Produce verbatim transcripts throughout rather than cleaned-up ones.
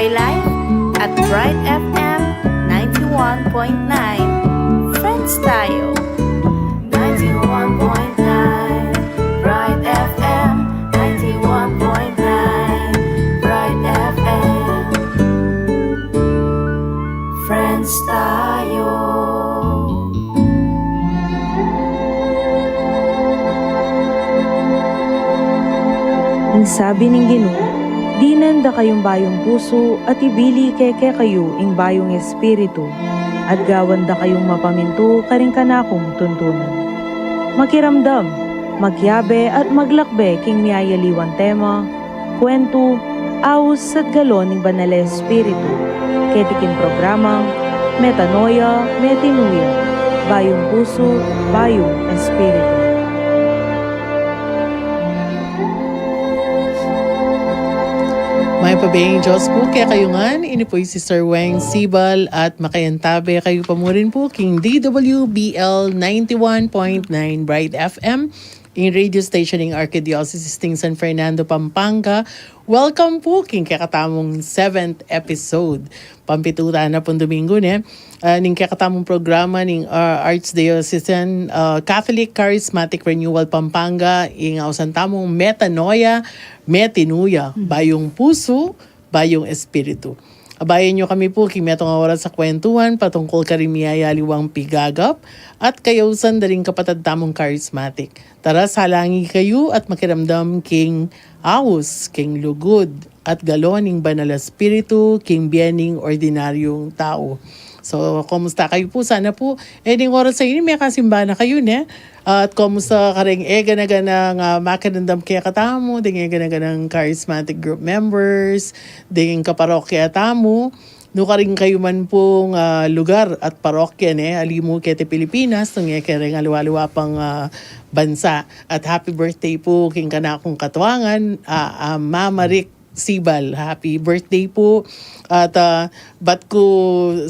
Live at Bright F M ninety-one point nine. Friends tayo. Ninety-one point nine Bright F M, ninety-one point nine Bright F M. Friends tayo. Ing sabi ning Ginu, dinan da kayung bayung pusu at ibili ke kekayu ing bayung espiritu, at gawan da kayung mapamintu karing kanakung tuntunan. Makiramdam, magyabe at maglakbe king miyayaliwang tema, kuwentu, aus at galon ning Banal a Espiritu, keti king programang Metanoia, Metanoia, Bayung Pusu, Bayung Espiritu. Mayap a beng Diyos pu kekayu ngan, ini pu i Sister Weng Sibal at makayantabe kayu pa murin pu king D W B L ninety-one point nine Bright F M, ing radio station ning Archdiocese ning San Fernando, Pampanga. Welcome pu king kekatamung seventh episode. Pampitutan na pung Domingo, ne? Ah, ning kekatamung programa ning, ah, Archdiocesan, ah, Catholic Charismatic Renewal Pampanga, ing ausan tamung Metanoia, Metanoia, Bayung Pusu, Bayung Espiritu. Abayan yu kami pu king metung a oras a kwentuhan patungkul karing miyayaliwang pigagap at kayausan da ring kapatad tamung charismatic. Tara, salangi kayu at makiramdam king aus, king lugud, at galon ning Banal a Espiritu king bie ning ordinaryung tau. So, kumusta kayu pu? Sana pu, e, ding oras a ini mekasimba na kayu, ne? At kumusta karing e gana-ganang, ah, makiramdam kekatamu, ding e gana-ganang charismatic group members, ding kaparokya tamu, nukarin kayu man pung, ah, lugar at parokya, ne, ali mu keti Pilipinas, nung e kareng aliwa-liwa pang, ah, bansa. At happy birthday pu king kanakung katuangan, ah, ah, Mama Rick Sibal. Happy birthday pu. At, ah, bat ku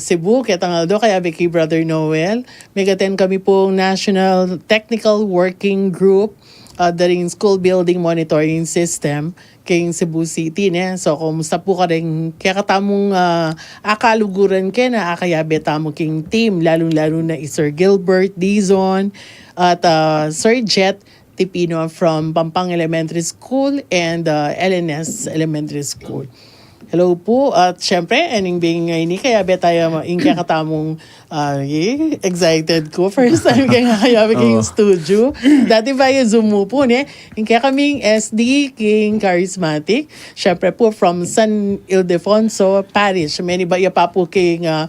Cebu ketang aldo, kayabe ki Brother Noel. Meg-attend kami pung National Technical Working Group, ah, da ring School Building Monitoring System king Cebu City, ne? So, kumusta pu karing kekatamung, ah, akaluguran keni, akayabe tamu king team, lalung-lalu na i Sir Gilbert Dizon at, ah, Sir Jet Tipino from Pampang Elementary School and, ah, L N S Elementary School. Hello pu, at syempre, ening beng a ini, kayabe tamu ing kekatamung, ah, e, excited ku. First time keng akayabe king studio. Dati via Zoom mu pu, ne? Ing kekaming S D king Charismatic, syempre pu, from San Ildefonso Parish. Meni ba ya pa pu king, ah,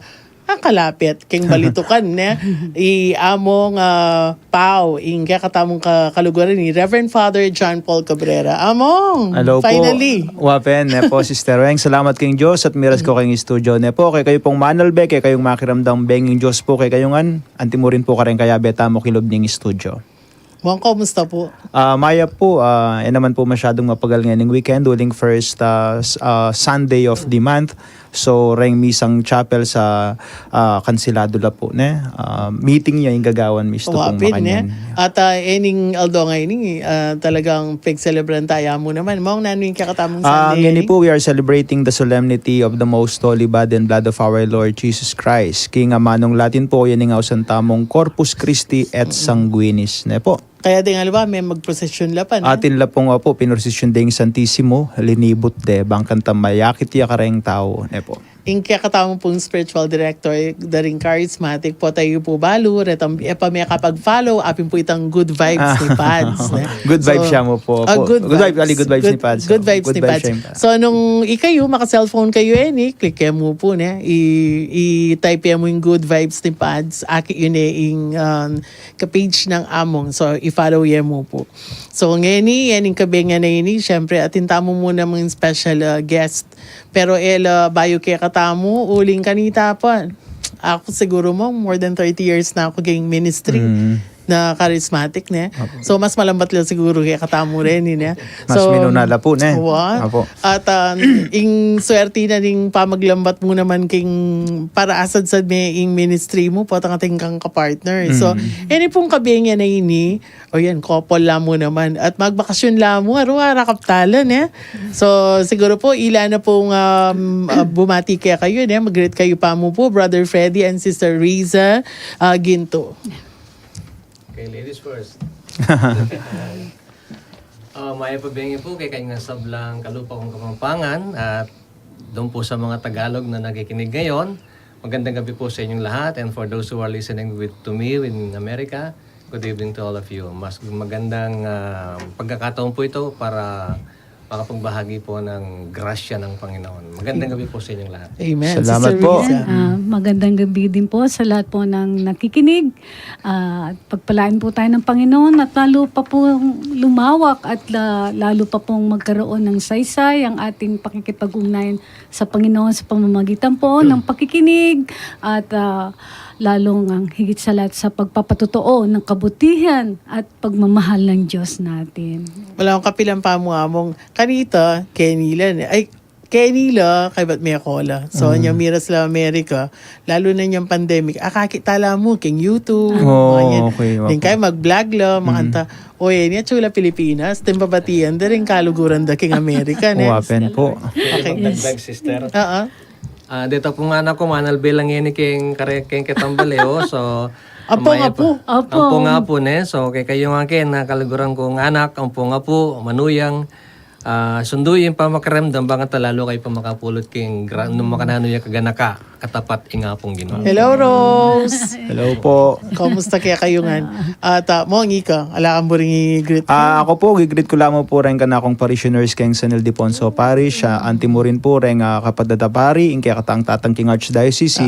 ah, kalapit king Balitukan, ne? I Among, ah, Pau, ing kekatamung ka-, kaluguran ini, Reverend Father John Paul Cabrera. Among! Hello pu. Finally! Wa pen, ne pu, Sister Weng, salamat king Diyos at miras ku keng studio, ne pu. Kekayu pung manalbe, kekayung makiramdam beng ing Diyos pu kekayu ngan, anti mu rin pu kareng kayabe tamu king lub ning studio. Mong, kumusta pu? Ah, mayap pu, ah, e naman pu masyadung mapagal ngening weekend, uling first, ah, s-, ah, Sunday of the month. So, reng misang chapel sa, ah, kansilado la pu, ne? Ah, meeting ya ing gagawan mi istu pung makanyan. At, ah, ening aldo ngeni, ah, talagang pagselebran taya mu naman. Mong, nanu ing kekatamung Sunday ngeni pu, we are celebrating the solemnity of the most holy body and blood of our Lord Jesus Christ. King amanung Latin pu, yan ing ausan tamung Corpus Christi et Sanguinis, ne pu? Kaya deng aliwa, me magprosesyon la pa, ne? Atin la pung, opo, pinrosesyon deng Santisimo, linibut de, bang kanita mayakit ya kareng tau, ne pu? Ing kekatamu pung spiritual director da ring Charismatic, pota yu pu balu, retang e pa mekapag-follow, apin pu itang Good Vibes ni Pads, ne? Good vibes ya mu pu, opo. Good vibes, ali, Good Vibes ni Pads. Good Vibes ni Pads. So, nung ikayu, maka-cellphone kayu, e, ni, click e mu pu, ne? I-, i-type e mu ing Good Vibes ni Pads, akit yu ne ing, um, ka-page nang Among. So, i-follow ye mu pu. So, ngeni, yan ing kabengan a ini, syempre, atin tamu mu namang special, ah, guest. Pero e la bayu kekatamu, uling kanita pa. Aku siguru, Mong, more than thirty years na aku king ministry. Mm. na charismatic, ne? Apo. So, mas malambat la siguru kekatamu reni, ne? Mas So, minuna la pu, ne? wa? Apo. At, ah, ing swerte na ning pamaglambat mu naman king para asadsad me ing ministry mu, potang atin kang kapartner. So, Mm. ini pung kabeng ya na ini, o yan, couple la mu naman. At magbakasyon la mu, aru, ara kaptalan, eh. So, siguro po, ila na pong, um, ah, bumati kekayu, ne? Mag-greet kayu pa mu po, Brother Freddy and Sister Riza, ah, Ginto. Okay, ladies first. Ah, mayap a bengi po kekayung sablang kalupa kung Kapampangan at doon po sa mga Tagalog na nakikinig ngayon. Magandang gabi po sa inyong lahat, and for those who are listening with, to me in America, good evening to all of you. Mas magandang, ah, pagkakataon po ito para makapagbahagi po ng grasya ng Panginoon. Magandang gabi po sa inyong lahat. Amen. Salamat Sister po. Risa. Ah, magandang gabi din po sa lahat po ng nakikinig. Ah, pagpalain po tayo ng Panginoon at lalo pa pong lumawak at la-, lalo pa pong magkaroon ng saysay ang ating pakikipag-ugnayan sa Panginoon sa pamamagitan po ng pakikinig at, ah, lalong ang higit sa lahat sa pagpapatotoo ng kabutihan at pagmamahal ng Diyos natin. Wala akong kapilan pa mu, Among. Kanita, Kenny la, ne? Ay, Kenny la, kaybat me kola. So, Mm. nyang miras la Amerika, lalo na nyang pandemic, akakit tala mu, king YouTube, Oh, mga yan. Okay, Ding okay. kayu mag-vlog la, Mm. makanta. O, yan, yan, Chula Pilipinas, timbabatian, da ring kaluguran da king Amerika, ne? Open po. Okay. Yes. Magdagdag, sister. Oo. Ah, deta pung anak ku, manalbe la ngeni king kare-, king ketang bale, o. So, Ampong amaya apu. pa. Ampong. Ampong apu, ne? So, kekayu nga ken, na kaluguran kung anak, ampong apu, manuyang, ah, sundu ing pamakiramdam, bang kanita lalo kayu pa makapulot king gra-, nung makananu ya kaganaka, katapat ing Apung Ginu. Hello, Rose. Hello po. Kamusta kekayu ngan? At, ah, Mong, ika, ala kang buring i-greet ka? Ah, ako po, gigreet ku la mu po reng kanakung parishioners keng San Ildefonso Parish, ah, anti mu rin po reng, ah, kapatad a pari, ing kekatang tatang king Archdiocese, si,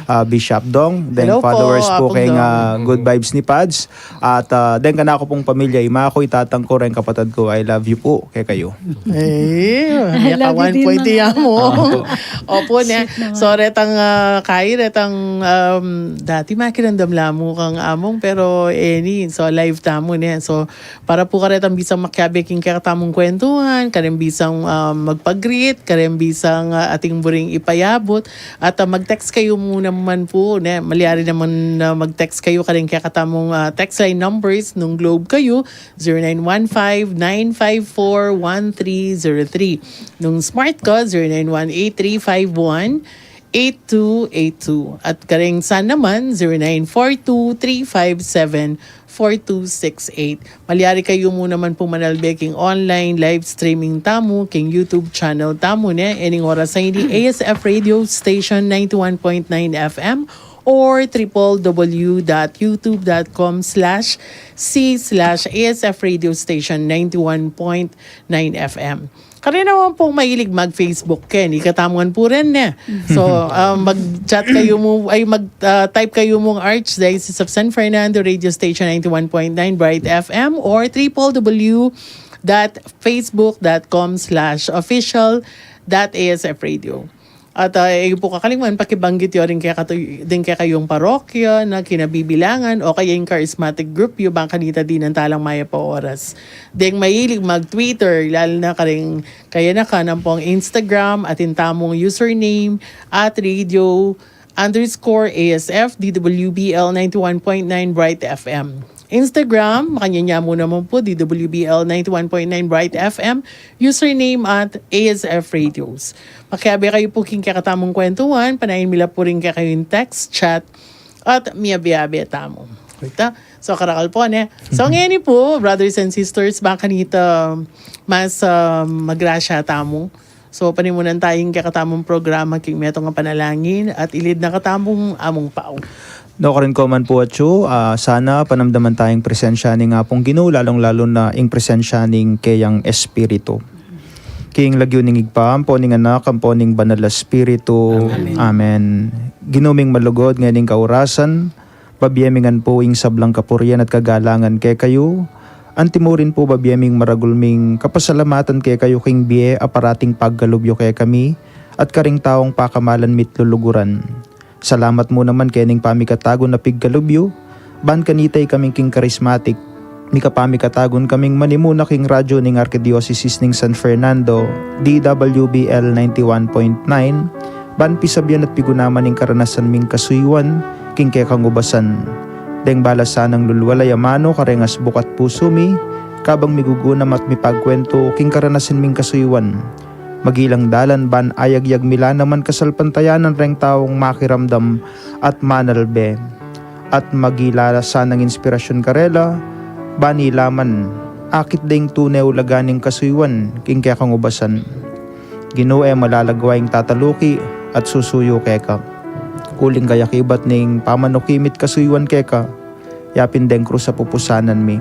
Ah, ah, Bishop Dong, then Hello po, followers po Apung keng, Dong. ah, Good Vibes ni Pads, at, ah, then kanaku pung pamilya, ima ku, i tatang ku, reng kapatad ku, I love you po kekayu. Eh, I love you one point din, Mama. Among. Opo, ne. Sweet naman. So, retang, ah, kai, retang, um, dati makiramdam la mu kang Among, pero, eh, ni, so, live tamu, ne. So, para pu karetang bisang makiabe king kekatamung kwentuhan, kareng bisang, ah, magpa-greet, kareng bisang, ah, atin buring ipayabut, at, ah, mag-text kayu mu naman pu, ne. Malyari naman na mag-text kayu kareng kekatamung, ah, text line numbers nung Globe kayu, zero nine one five, nine five four, one three zero three. Nung Smart ka, zero nine one eight three five one, eight two eight two. At kareng Sun naman, zero nine four two three five seven, four two six eight. Malyari kayu mu naman pung manalbe king online live streaming tamu, king YouTube channel tamu, ne. Ining oras a ini, A S F Radio Station ninety-one point nine F M or triple W dot youtube dot com slash C slash A S F Radio Station ninety-one point nine F M. Kareng naman pung mahilig mag-Facebook, ken, ikatamu ngan pu rin, ne. So, ah, mag-chat kayu mu, ay, mag, ah, type kayu mung Archdiocese of San Fernando Radio Station ninety-one point nine Bright F M or triple W dot facebook dot com slash official dot A S F Radio. At, ah, e yu pu kakalingwan pakibanggit yu rin kekatu-, ding kekayung parokya na kinabibilangan o kaya ing charismatic group yu, bang kanita dinan talang mayap a oras. Ding mahilig mag-Twitter, lalo na kareng kayanakan, ampong Instagram, atin tamung username at radio underscore A S F D W B L ninety-one point nine Bright F M. Instagram, makanyan ya mu naman pu, D W B L ninety-one point nine Bright F M, username at A S F Radios. Makiabe kayu pu king kekatamung kwentuhan, panayan mi la pu rin kekayung text, chat, at miyabe-abe tamu. Kita? So, karakal pu, ne? So, ngeni pu, brothers and sisters, bang kanita mas, ah, magrasya tamu. So, panimunan taya ing kekatamung programa king metung a panalangin at ilid na katamung Among Pau. Nukarin ku man pu atyu, ah, sana panamdaman taya ing presensya ning Apung Ginu, lalung-lalu na ing presensya ning keyang Espiritu. King lagyu ning Ibpa, ampo ning Anak, ampo ning Banal a Espiritu. Amen. Amen. Ginu ming malugud, ngening kaurasan, babie mi ngan pu ing sablang kapurian at kagalangan kekayu. Anti mu rin pu, babie ming maragul ming kapasalamatan kekayu king bie a parating pagkalub yu kekami at karing taung pakamalan mi't luluguran. Salamat mu naman kening pamikatagun a pigkalub yu, Ban kanita, ikaming king Charismatic, mikapamikatagun kaming manimuna king radyo ning Arkidiosesis ning San Fernando, D W B L ninety-one point nine, ban pisabian at pigunaman ing karanasan ming kasuyuan king kekang ubasan. Deng balasan nang lulwalay a manu kareng asbuk at pusu mi, kabang migugunam at mipagkuentu king karanasan ming kasuyuan. Magilang dalan ban ayagyag mi la naman kasalpantayanan reng taung makiramdam at manalbe. At magila la sanang inspirasyun karela, ban ila man akit deng tune ulaga ning kasuyuan king kekang ubasan. Ginu, e malalagwa ing tataluki at susuyu keka. Uling kayakibat ning pamanuki mit kasuyuan keka, yapin deng krus a pupusanan mi.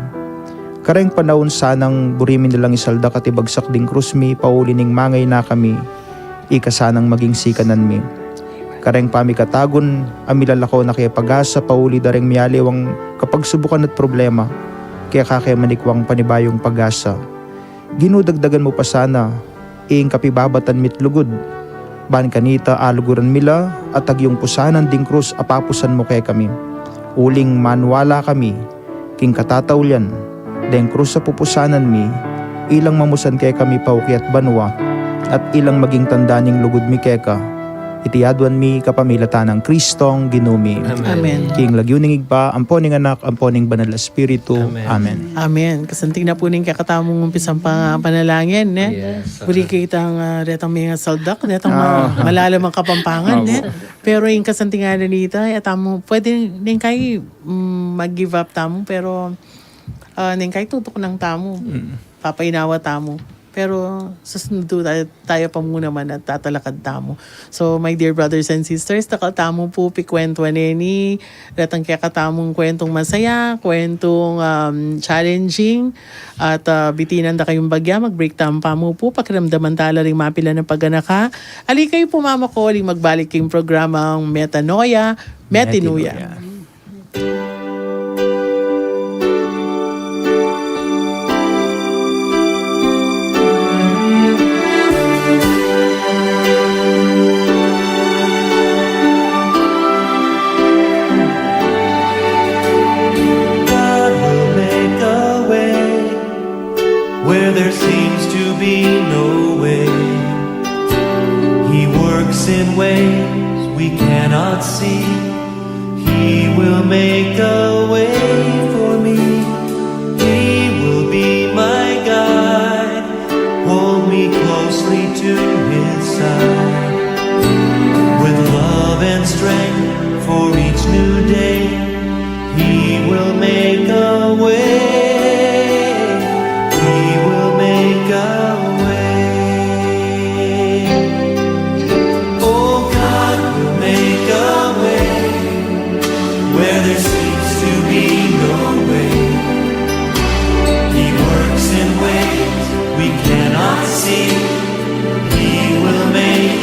Kareng panaun sanang buri mi na lang isaldak at ibagsak ding krus mi, pauli ning mangay na kami, ika sanang maging sikanan mi. Kareng pamikatagun a milalako na kaya pag-asa, pauli da reng mialiwang kapagsubukan at problema, kaya kake manikwang panibayung pag-asa. Ginu, dagdagan mu pa sana ing kapibabatan mit lugud. Ban kanita aluguran mi la at agyung pusanan ding krus a papusan mu kekami. Uling manwala kami king katataulian deng krus a pupusanan mi, ilang mamusan kekami pauki at banua, at ilang maging tanda ning lugud mi keka. Iti aduan mi kapamilatan nang Kristong Ginu mi. Amen. Amen. King lagyu ning Ibpa, ampo ning Anak, ampo ning Banal a Espiritu. Amen. Amen. Amen. Kasanting na pu ning kekatamung umpisang pa-, panalangin, ne? Yes. Buri kitang, ah, retang mengasaldak, retang ma-, malalam a Kapampangan, ne? Opo. Pero ing kasantingan na nita, e tamu, pwede ning kai, mm, mag-give up tamu, pero, ah, ning kai tutuknang tamu, papainawa tamu. Pero susundu tayu, tayu pa mu naman at tatalakad tamu. So, my dear brothers and sisters, dakal tamu pu pikwentuan neni, retang kekatamung kuentong masaya, kuentong, um, challenging, at, ah, bitinan da kayung bagya, mag-break tamu pa mu pu, pakiramdaman tala ring mapilan a paganaka. Ali kayu pu mamako, uling magbalik king programang Metanoia, Metinoia. Metinoia. God will make a way where there seems to be no way. He works in ways we cannot see. He will make a way for me. He will be my guide. Hold me closely to his side. With love and strength for each new day, he will make a way. He will make a way. Oh, God will make a way where there seems to be no way. He works in ways we cannot see. He will make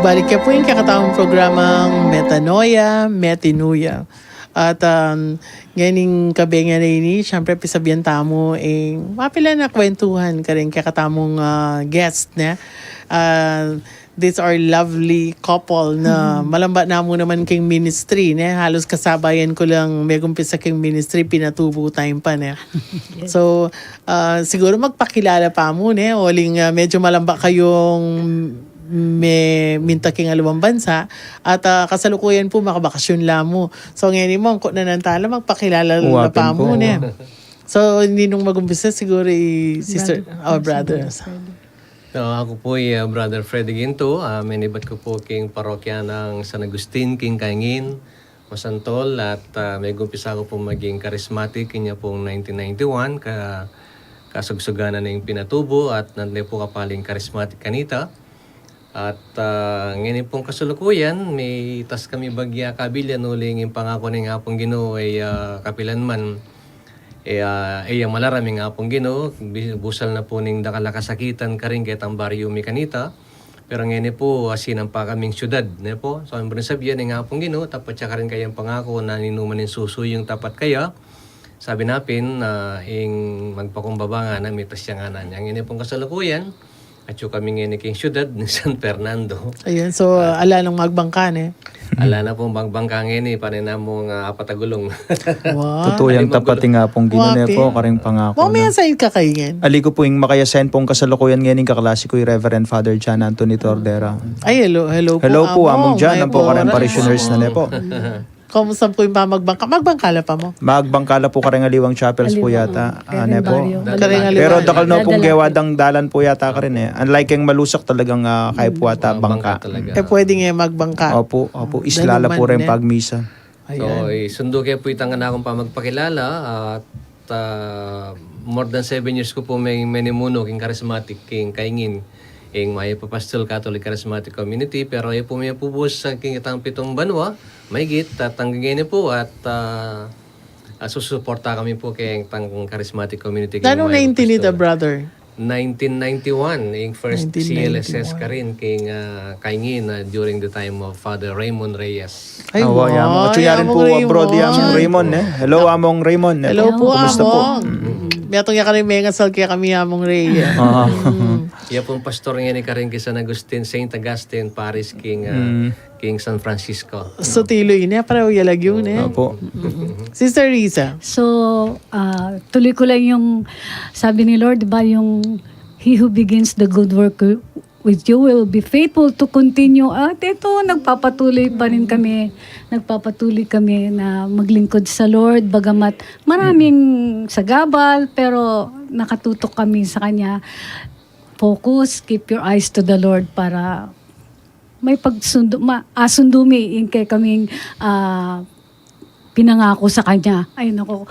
Balik ke pu ing kekatamung programang Metanoia, Metanoia. At, um, ngening kabengi a ini, siyempre, pisabian tamu ing mapilan a kwentuhan karing kekatamung, ah, guest, ne? Ah, these are lovely couple na malamba namu naman king ministry, ne? Halos kasabayan ku lang megumpisa king ministry, pinatubu time pa, ne? So, ah, siguru magpakilala pa mu, ne? Uling, ah, medyo malamba kayung me-, minta king aliwang bansa, at, ah, kasalukuyan pu makabakasyon la mu. So, ngeni mu, angkut na nang tala, magpakilala la pa mu, ne? So, ninung magumpisa, siguru i Sister, oh, brother. So, aku pu i, ah, Brother Freddy Ginto, ah, menibat ku pu king parokya nang San Agustin, king Kaingin, Masantol, at, ah, megumpisa ku pu maging charismatic, kanya pung nineteen ninety-one, ka-, kasugsugan na ning pinatubu, at nande pu kapaling charismatic kanita. At, ah, ngeni pung kasalukuyan, mitas kami bagya kabilyan uling ing pangaku ning Apung Ginu, e, ah, kapilan man, e, ah, e, ah, malaram ing Apung Ginu, bi-, busal na pu ning dakal a kasakitan karin ketang baryu mi kanita. Pero ngeni pu, asin pa kaming syudad, ne pu. So, ang sabian ning Apung Ginu, tapat ya karin kayang pangaku na ninuman ing susu ing tapat kaya. Sabi na pin, ah, ing magpakumbaba ngana, mitas ya ngana. Ngeni pung kasalukuyan, atyu kami ngeni king syudad ning San Fernando. Ayun, so, ala nang magbangka, ne? Ala na pung magbangka ngeni, pane namung, ah, apat a gulung. Wow. Tutu yang tapat ing Apung Ginu, ne pu, karing pangaku na. Mami, asain ka kaingin? Ali ku pu ing makayasain pung kasalukuyan ngeni, kaklase ku i Reverend Father John Anthony Tordera. Ay, hello, hello pu, Among John, ampo karing parishioners na, ne pu. Kamusta pu ing pamagbangka? Magbangka la pa mu? Magbangka la pu karing aliwang chapels pu yata. Karing aliwang. Pero dakal no pung gewa dang dalan pu yata karin e. Unlike ing Malusak talagang, ah, kaya pu ata bangka. E pwede nge magbangka. Opu, opu. Isla la pu ring pagmisa. So, isundu ke pu itang kanakung pamagpakilala at, ah, more than seven years ku pu me-, menimunu king charismatic, king Kaingin, ing Mayap a Pastoral Catholic Charismatic Community, pero e pu me pu bus sa king itang pitung banua, maigit, at anggang ngeni pu, at, ah, ah, susuporta kami pu keng tang charismatic community king Mayap a Pastoral. Nanung nineteen ita, brother? Nineteen ninety-one, ing first C L S S karin, king, ah, Kaingin, ah, during the time of Father Raymond Reyes. Ay, awa, wow, Among. Atyu ya rin pu abroad i Among Raymond, e. Hello, Among Raymond, e. Hello pu, Among. Kumusta pu? Mm. Metung ya kami mengasal kaya kami Among Reyes. Ah. Iya pung pastor ngeni karin king San Agustin, Saint Augustine Parish, king, ah, king San Francisco. So, tilu ini, pareho ya lagyu, ne? Opo. Sister Risa. So, ah, tuloy ko lang yung sabi ni Lord, di ba, yung "He who begins the good work with you will be faithful to continue." At ito, nagpapatuloy pa rin kami, nagpapatuloy kami na maglingkod sa Lord, bagamat maraming sagabal, pero nakatutok kami sa Kanya. Focus, keep your eyes to the Lord para may pagsundo, ma-, asundo mi ing kekaming, ah, pinangako sa Kanya. Ay, naku.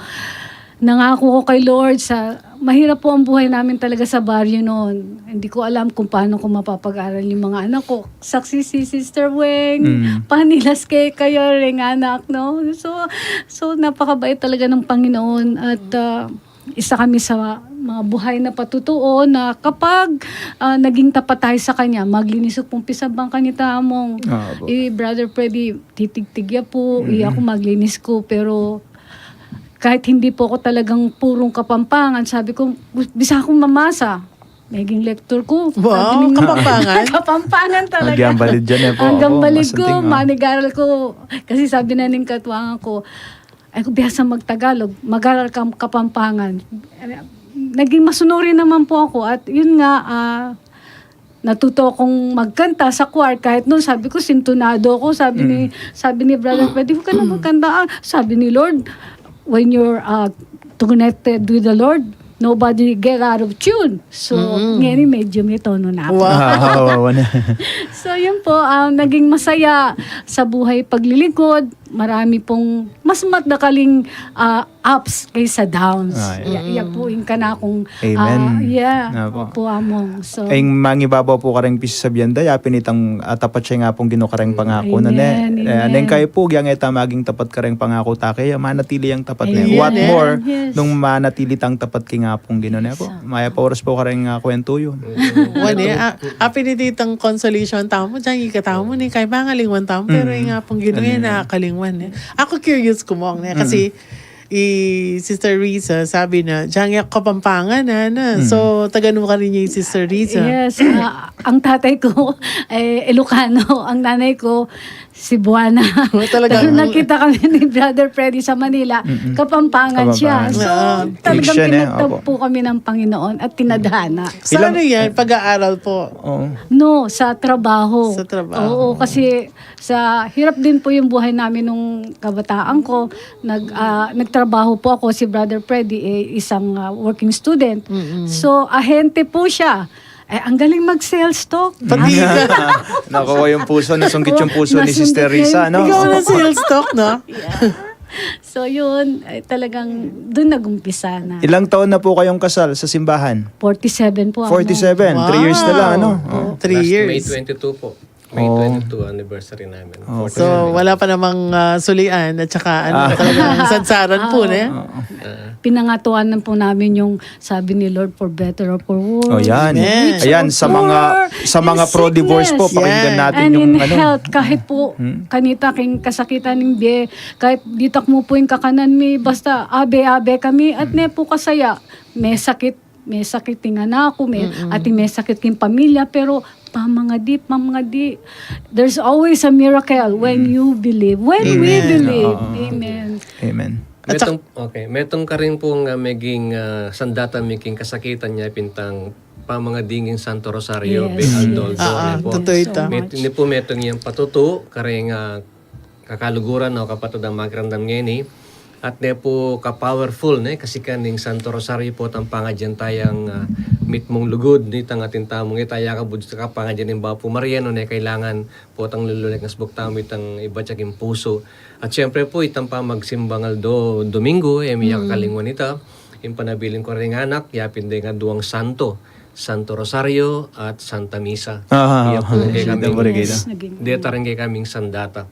Nangako ko kay Lord sa, mahirap po ang buhay namin talaga sa baryo noon. Hindi ko alam kung paano ko mapapag-aral yung mga anak ko. Saksi si Sister Weng, panilas kay kayo ring anak, no? So, so napakabait talaga ng Panginoon. At, ah, isa kami sa mga buhay na patutuo na kapag, ah, naging tapat tayo sa Kanya, maglinis ko pung pisabang kanita, Among. Ah, opo. I Brother Freddy, titigtig ya po, i aku maglinis ko, pero kahit hindi po ako talagang purong Kapampangan, sabi ko, "Bisa akong mamasa." Naging lector ko. Wow, Kapampangan? Kapampangan talaga. Agyang balid yan e po. Anggang balid ko, manigaral ko. Kasi sabi na ning katuwangan ko, ay, ko biyasa magtagalog, magaral ka Kapampangan. Naging masunuri naman po ako at yun nga, ah, natuto akong magkanta sa choir. Kahit noon, sabi ko, sintunado ako. Sabi ni, sabi ni Brother Fred, "Di ka na magkanta." Ah, sabi ni Lord, "When you're, ah, connected with the Lord, nobody get out of tune." So, ngayon, medyo may tono na ako. Wow. Ah, wow, wow, wow. So, yun po, ah, naging masaya sa buhay paglilingkod. marami pong mas madakaling, ah, ups kaysa downs. Ah, yeah. Ya, ya po ing kanakung, Amen. Ah, yeah. Apo. Opo, Among. So, ing mangibabaw pu kareng pisasabian da, ya pin itang, ah, tapat ya ing Apung Ginu kareng pangaku na ne. Amen, amen. Neng kayu pu, yang e ta maging tapat kareng pangaku ta kaya, manatili yang tapat ne. Amen. What more, yes, nung manatili tang tapat king Apung Ginu ne pu. Yes, sir. Mayap a oras pu kareng, ah, kwentu yu. Wan e, a, apin iti itang consolation tamu, dyan ikatamu ne, kaya mangalingwan tamu, pero ing Apung Ginu e, nakalingwan e. Ako curious ku, Mong, ne, kasi i Sister Riza, sabi na, dyan ya Kapampangan na, na. So, taga nu karin ya i Sister Riza? Yes, ah, ang tatay ko, eh, Ilocano. Ang nanay ko, Cebuana. Oh, talaga. Pero nakita kami ni Brother Freddy sa Manila, Kapampangan siya. Kapampangan. So, talagang pinagtagpo kami ng Panginoon at tinadhana. Sa ano yan? Pag-aaral po? Oo. No, sa trabaho. Sa trabaho. Oo, kasi sa hirap din po yung buhay namin nung kabataan ko, nag, ah, nagtrabaho po ako, si Brother Freddy, eh, isang, ah, working student. So, ahente po siya. Eh, ang galing mag-sales talk. Pati ka. Nakuha yung puso, nasunggit yung puso ni Sister Riza, no? Ikaw na sales talk, no? Yeah. So, yun, eh, talagang dun nag-umpisa na. Ilang taon na po kayong kasal sa simbahan? Forty-seven po, ano? Forty-seven. Three years na lang, ano? Wow. Oh. Three years. Last May twenty-two po. May twenty-two anniversary namin. Oh. So, wala pa namang, ah, sulian at saka, ano, talagang sadsaran po, ne? Oo. Pinangatuan lang po namin yung sabi ni Lord, "For better or for worse." Oh, yan. Amen. Ayan, sa mga, sa mga pro-divorce po, pakinggan natin yung, ano. And in health, kahit po kanita king kasakitan ning bie, kahit ditak mu po yung kakanan mi, basta abe-abe kami, at ne po kasaya, may sakit, may sakit ing anak ku, may, at may sakit king pamilya, pero pamangadi, pamangadi. There's always a miracle when you believe, when we believe. Amen. Amen. Metung, okay. Metung karin pu nga meging, ah, sandata mi king kasakitan ya pin itang pamangadi ning Santo Rosario, be aldo-aldo, ne pu. Totoo ita. Ini pu metung yang patutu kareng, ah, kakaluguran o kapatad a makiramdam ngeni. At ne pu ka-powerful, ne, kasikan ning Santo Rosario pu itang pangadyan taya king, ah, mitmung lugud nitang atin tamung ita, ya kabud sa kapangadyan ning Bapu Maria, no, ne, kailangan pu itang lulunekngas buktamu itang ibat ya king pusu. At siyempre pu, itang pamagsimbang aldo Domingo, e mi ya kakalingwan ita, ing panabilin ku reng anak, yapin deng aduang santo, Santo Rosario at Santa Misa. Aha. Iya pu, kaya kami, deta rin kaya kaming sandata.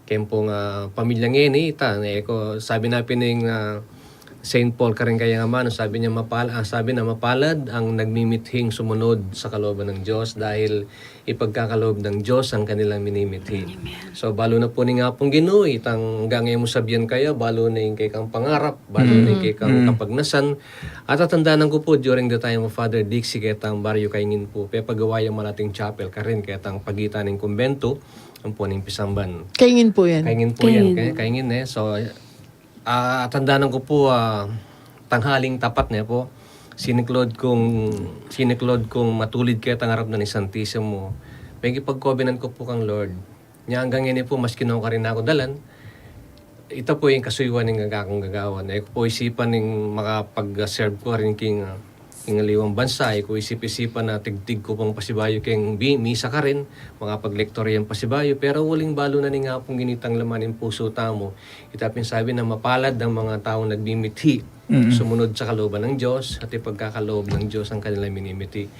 Keng pung, ah, pamilya ngeni, ita, ne, ko, sabi na pin ning, ah, Saint Paul karing kayang amanu, sabi niya, mapal-, ah, sabi na, "Mapalad ang nagmimithing sumunod sa kalooban ng Diyos, dahil ipagkakaloob ng Diyos ang kanilang minimithi." Amen. So, balu na pu ning Apung Ginu, itang anggang e mu sabian kaya, balu na ing kekang pangarap, balu na ing kekang kapagnasan. At tatandanan ku pu, during the time of Father Dixie, ketang baryo Kaingin pu, pepagawa yang malating chapel karin, ketang pagitan ning kumbento, ampo ning pisamban. Kaingin pu yan? Kaingin pu yan, Kaingin. Kay-, Kaingin, e. So, ah, tandanan ku pu, ah, tanghaling tapat ne pu, siniklaud kung, siniklaud kung matulid ketang arap na ning Santisimo. Megipag-covenant ku pu kang Lord. Nya anggang ini pu, maski nukarin na ku dalan, ita pu ing kasuyuan ning gagakung gagawan. E ku pu isipan ing makapag-serve ku karin king, ah, king aliwang bansa, e ku isip-isipan na tigtig ku pung pasibayu keng bi-, misa karin, makapag-lektor yang pasibayu, pero uling balu na ning Apung Ginu itang laman ning pusu tamu. Ita pin sabi na mapalad ang mga taong nagmimithi, sumunod sa kalooban ng Diyos, at ipagkakaloob ng Diyos ang kanilang minimithi.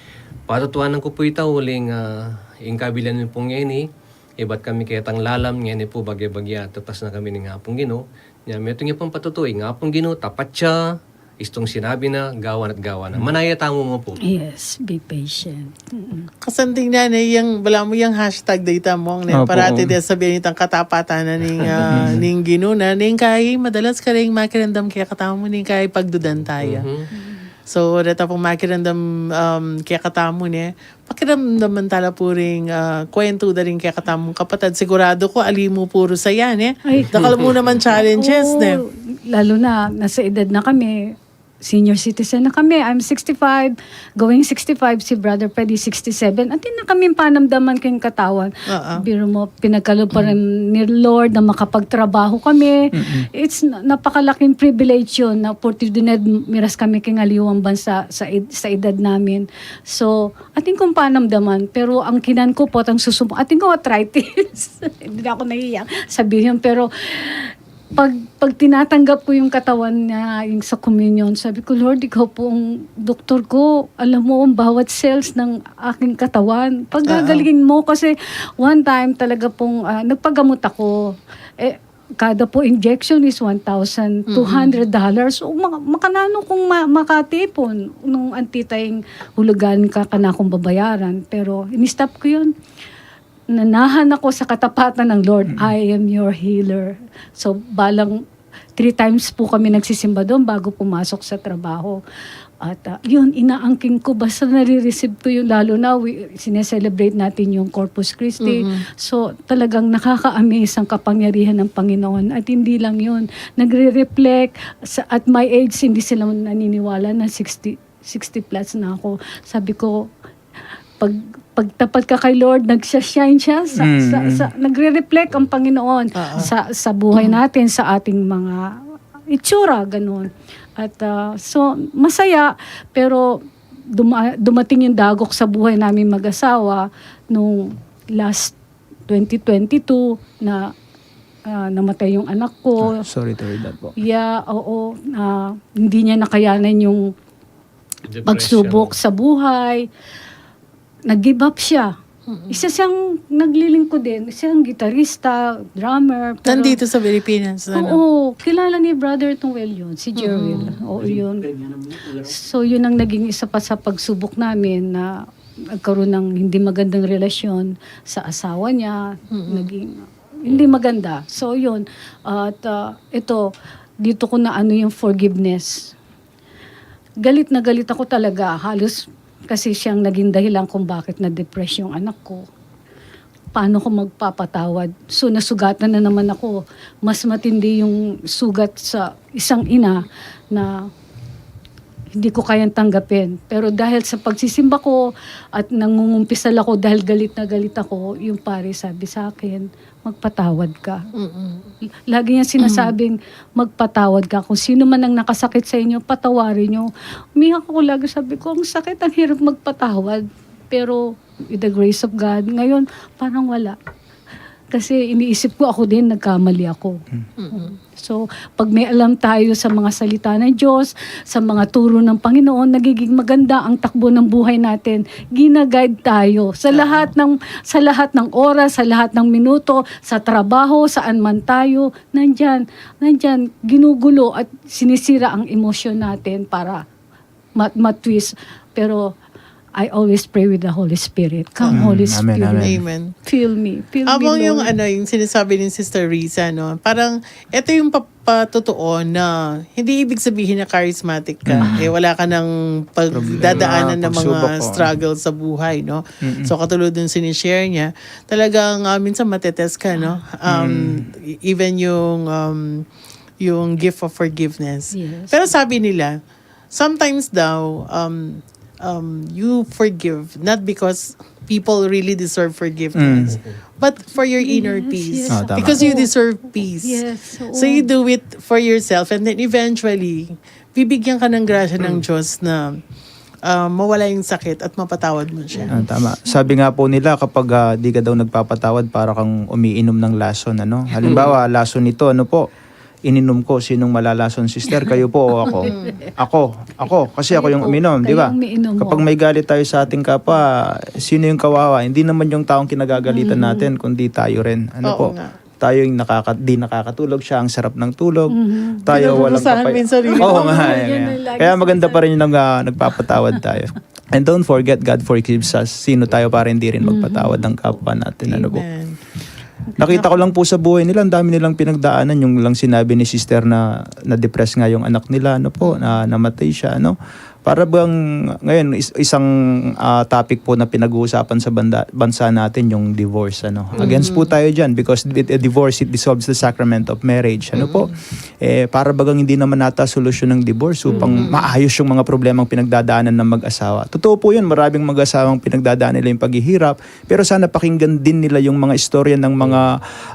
Patutuanan ku pu ita uling, ah, ing kabilan mi pung ngeni, ibat kami ketang lalam, ngeni pu bagya-bagya, tatas na kami ning Apung Ginu. Nya, metung ya pung patutu, ing Apung Ginu, tapat ya, istung sinabi na, gawan at gawan na. Manaya tamu mu pu. Yes, be patient. Kasanting na, ne, yang, balamu yang hashtag da ita, Mong, ne? Opo. Parati de sabian itang katapatan na ning, ah, ning Ginu na, ning kai, madalas kareng makiramdam kekatamu, ning kai pagdudan taya. So, deta pung makiramdam, um, kekatamu, ne? Pakiramdaman tala pu ring, ah, kwentu da ring kekatamung kapatad. Sigurado ku, ali mu pu ru saya, ne? Ay. Dakal mu naman challenges, ne? Oo, lalo na, nasa edad na kami, senior citizen na kami. I'm sixty-five, going sixty-five, si Brother Freddy sixty-seven. Atin na kami panamdaman keng katawan. Oo. Biro mo, pinagkaloob pa rin ni Lord na makapagtrabaho kami. It's na- napakalaking privilege yun na oportunidad miras kami keng aliwang bansa sa, ed- sa edad namin. So, atin kong panamdaman, pero ang kinan ko po, ang susum, atin ko arthritis. Hindi na ako nahiya sabihin, pero pag, pag tinatanggap ko yung katawan niya, yung sa communion, sabi ko, "Lord, ikaw po ang doktor ko. Alam mo ang bawat cells ng aking katawan. Paggagalingin mo." Kasi one time talaga pong ah, nagpagamot ako. Eh, kada po injection is one thousand two hundred dollars. So, maka- makananu kung ma- makatipon nung antitayong hulugan ka kanakong babayaran. Pero in-stop ko yun. Nanahan ako sa katapatan ng Lord, "I am your healer." So, balang three times po kami nagsisimba doon bago pumasok sa trabaho. At ah, yun, inaangking ko, basta nare-receive ko yun, lalo na we, sineselebrate natin yung Corpus Christi. So, talagang nakaka-amaze ang kapangyarihan ng Panginoon. At hindi lang yun, nagre-reflect. Sa, at my age, hindi sila naniniwala na sixty, sixty plus na ako. Sabi ko, pag pagtapat ka kay Lord, nagsha-shine siya sa, sa, sa- nagre-reflect ang Panginoon sa sa buhay natin, sa ating mga itsura, ganun. At ah, so, masaya, pero duma- dumating yung dagok sa buhay namin mag-asawa nung last twenty twenty-two na ah, namatay yung anak ko. Sorry to hear that po. Yeah, oo. Ah, hindi niya nakayanan yung pagsubok sa buhay. Nag-give up siya. Isa siyang naglilingkod din. Siyang gitarista, drummer. Pero, Nandito sa Pilipinas. Ano? Oo, kilala ni Brother Noel yun, si Jerwin. Oo, yun. So, yun ang naging isa pa sa pagsubok namin na nagkaroon ng hindi magandang relasyon sa asawa niya. Naging hindi maganda. So, yun. At ah, ito, dito ko na ano yung forgiveness. Galit na galit ako talaga. Halos kasi siyang naging dahilan kung bakit na-depress yung anak ko. Paano ko magpapatawad? So, nasugatan na naman ako. Mas matindi yung sugat sa isang ina na hindi ko kayang tanggapin. Pero dahil sa pagsisimba ko at nangungumpisal ako dahil galit na galit ako, yung pare sabi sa akin, "Magpatawad ka." Lagi niya sinasabing, "Magpatawad ka. Kung sino man ang nakasakit sa inyo, patawarin nyo." Umiyak ako lagi, sabi ko, "Ang sakit, ang hirap magpatawad." Pero with the grace of God, ngayon, parang wala. Kasi iniisip ko, ako din, nagkamali ako. So, pag may alam tayo sa mga salita ng Diyos, sa mga turo ng Panginoon, nagiging maganda ang takbo ng buhay natin. Gina-guide tayo sa lahat ng sa lahat ng oras, sa lahat ng minuto, sa trabaho, saan man tayo, nandyan, nandyan, ginugulo at sinisira ang emosyon natin para mat matwist. Pero I always pray with the Holy Spirit. Come, Holy Amen, Spirit. amen. Amen. Fill me. Fill Abang me, yung Lord. Ano, yung sinasabi ni Sister Risa, no? Parang ito yung papatutuo na hindi ibig sabihin na charismatic ka. Eh, wala ka ng pagdadaanan ng mga Pagsubok, oo. Struggle sa buhay, no? So katulad ng sinishare niya, talagang ah, minsan matetest ka, no? Um, e- even yung um, yung gift of forgiveness. Yes. Pero sabi nila, sometimes daw, um, um, you forgive not because people really deserve forgiveness, but for your inner peace. Yes. Ah, tama. Because you deserve peace. Yes, oo. So you do it for yourself, and then eventually, bibigyan ka ng grasya ng Diyos na ah, mawala yung sakit at mapatawad mo siya. Ah, tama. Sabi nga po nila, kapag ah, di ka daw nagpapatawad, para kang umiinom ng lason, ano? Halimbawa, lason ito, ano po? Ininom ko, sinong malalason, sister? Kayo po o ako? Ako. Ako. Kasi ako Kayo yung po. Uminom, di Kayo ba? Yung umiinom mo. Kapag may galit tayo sa ating kapwa, sino yung kawawa? Hindi naman yung taong kinagagalitan natin, kundi tayo rin. Ano Oo po? Nga. Tayo yung nakaka, di nakakatulog, siya ang sarap ng tulog. Tayo walang Pinarurusahan kapay- mo yung sarili Oo mo. Nga, Yun yun. ang lagi Kaya maganda sinasabi. Pa rin yung nag, ah, nagpapatawad tayo. And don't forget, God forgives us. Sino tayo para hindi rin magpatawad ng kapwa natin? Ano po? Amen. Nakita ko lang po sa buhay nila, ang dami nilang pinagdaanan. Yung lang sinabi ni sister na na-depress nga yung anak nila, ano po, na namatay siya, ano. Para bang ngayon, is- isang, ah, topic po na pinag-uusapan sa banda- bansa natin, yung divorce, ano. Against po tayo diyan because di- eh, divorce, it dissolves the sacrament of marriage, ano po. Eh, para bagang hindi naman ata solusyon ng divorce upang maayos yung mga problemang pinagdadaanan ng mag-asawa. Totoo po yun, maraming mag-asawang pinagdadaan nila yung paghihirap, pero sana pakinggan din nila yung mga istorya ng mga,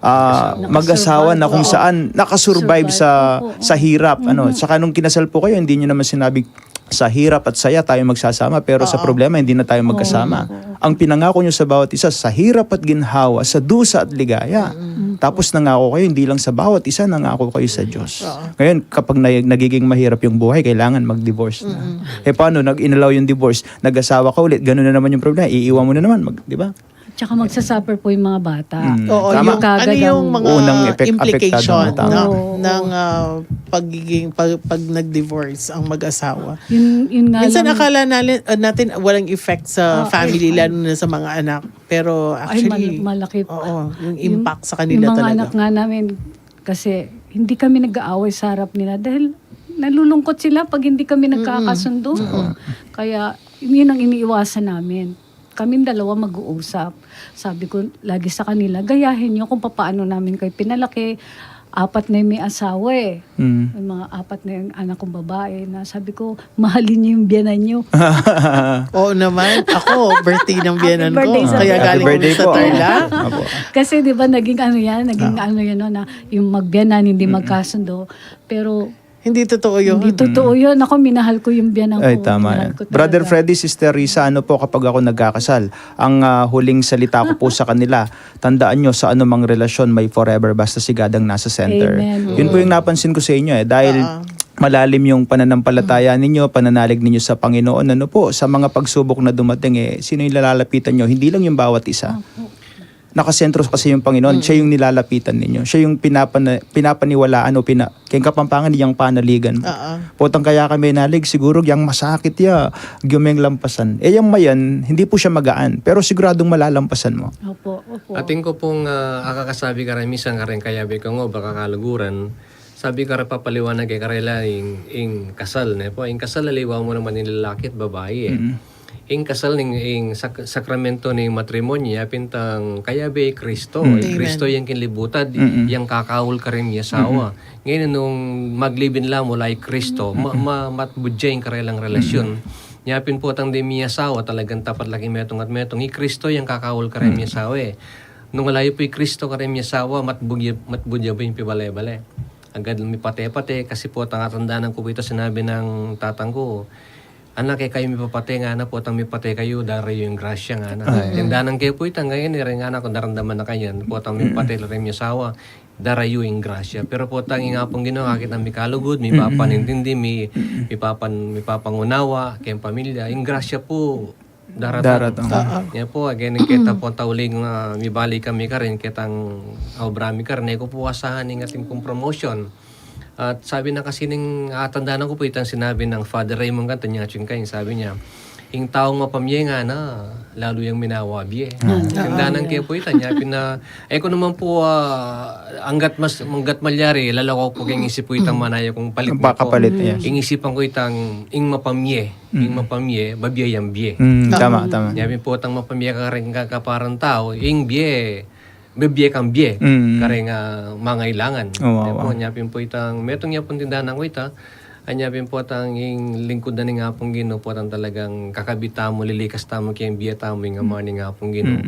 ah, mag-asawa na kung saan nakasurvive sa sa hirap, ano. Saka nung kinasal po kayo, hindi nyo naman sinabi sa hirap at saya tayo magsasama, pero sa problema hindi na tayo magkasama. Ang pinangako nyo sa bawat isa, sa hirap at ginhawa, sa dusa at ligaya. Tapos nangako kayo, hindi lang sa bawat isa, nangako kayo sa Diyos. Ngayon, kapag na- nagiging mahirap yung buhay, kailangan mag-divorce na. Eh, paano? Nag-inalaw yung divorce, nag-asawa ka ulit, ganun na naman yung problema, iiwan mo na naman, mag- di ba? Tsaka magsasuffer po yung mga bata. Oo, Tama. yung, ano yung mga Unang epek- apektado implication ng tao. No? ng ah, pagiging pag, pag nag-divorce ang mag-asawa. Yun, yun nga Minsan lang. Akala nali- uh, natin walang effect sa Oo, family, ay, lalo na sa mga anak. Pero Ay, actually, mal- malaki po. Oo, yung impact sa kanila Yung mga talaga. Anak nga namin, kasi hindi kami nag-aaway sa harap nila dahil nalulungkot sila pag hindi kami nagkakasundo. Kaya yun ang iniiwasan namin. Kaming dalawa mag-uusap. Sabi ko lagi sa kanila, gayahin nyo kung papaano namin kayo pinalaki. Apat na yung may asawa eh. Mm. May mga apat na yung anak kong babae na sabi ko, mahalin nyo yung biyanan nyo. Oo naman. Ako, birthday ng biyanan Happy birthday ko. sa Kaya biyanan. galing Happy birthday kami sa po. Tarlac. Apo. Kasi di ba naging ano yan, naging ano yan, no, na yung magbiyanan, hindi magkasundo. Pero Hindi totoo yun. hindi totoo yun. Ako, minahal ko yung biyanan ko. Ay, tama Minahal yan. ko Brother talaga. Freddy, Sister Risa, ano po kapag ako nagkakasal? Ang ah, huling salita ko po sa kanila, tandaan nyo, sa anumang relasyon, may forever basta si God ang nasa center. Amen. Yun po yung napansin ko sa inyo eh. Dahil malalim yung pananampalataya ninyo, pananalig ninyo sa Panginoon, ano po, sa mga pagsubok na dumating eh, sino yung lalalapitan nyo? Hindi lang yung bawat isa. Nakasentro kasi yung Panginoon, siya yung nilalapitan ninyo. Siya yung pinapana- pinapaniwalaan o pina- kaya Kapampangan, yang panaligan mo. Oo. Potang kaya kami nalig, siguro yang masakit ya, gumeng lampasan. Eh, yang mayan, hindi po siya magaan, pero siguradong malalampasan mo. Opo, opo. Atin ko pong ah, akakasabi karin, misan karin kayabe ko nga, baka kaluguran. Sabi karin, papaliwanag ke karela ing, ing kasal, ne po. Ing kasal, aliwa mo naman ing lalaki at babae eh. Ing kasal ning ing sak- sakramento ning matrimonyo, yapin tang kayabe i Kristo. I Kristo yang kinlibutad, yang kakaul karing miyasawa. Ngayon, nung maglibin la mula i Kristo, ma, ma, matbudya ing karelang relasyon. Yapin potang ding miyasawa, talagang tapat lagi metung at metung. I Kristo yang kakaul karing miyasawa eh. Nung ala yu pu i Kristo karing miyasawa, matbudya, matbudya pu ing pibale-bale. Agad mipate-pate, kasi potang atandanan ku pu ita sinabi nang tatang ku, "Anak, e kayu mipapate," ngana, "potang mipate kayu, darayu ing grasya," ngana. Tindanan ke pu ita, ngana, ira ngana ku, daramdaman na kanyan, "Potang mipate la ring miyasawa, darayu ing grasya." Pero potang ing Apung Ginu, akit nang mikalugud, mipapanintindi, mi, mipapan, mipapangunawa keng pamilya, ing grasya pu, daratang. Daratang. Ya pu, again, ing keta pu tauling, ah, mibalik kami karin, ketang obra mi karin, e ku pu asahan ing atin pung promotion. At sabi na kasi ning, ah, atandanan ku pu itang sinabi nang Father Raymond Cantaniacho, ing kayang sabi niya, "Ing taung mapamie ngana, lalu yang minawa bie." Tindanan ke pu ita, yapin na, e ku naman pu, ah, anggat mas, anggat malyari, lalaku pu keng isip ku itang manaya kung palit. Ang pakapalit, yes. Ing isipan ku itang, ing mapamie, ing mapamie, babie yang bie. Mm, tama, tama. Yapin potang mapamie ka karing kakaparan tau, ing bie, bibie kang bie, Mm. karing, ah, mangailangan. Oo, Yan po, oo. Yapin pu itang, metung yapun tindanan ku ita, anya pin potang ing lingkud na ning Apung Ginu, potang talagang kakabit tamu, lilikas tamu keng bie tamu, ing amanu ning Apung Ginu.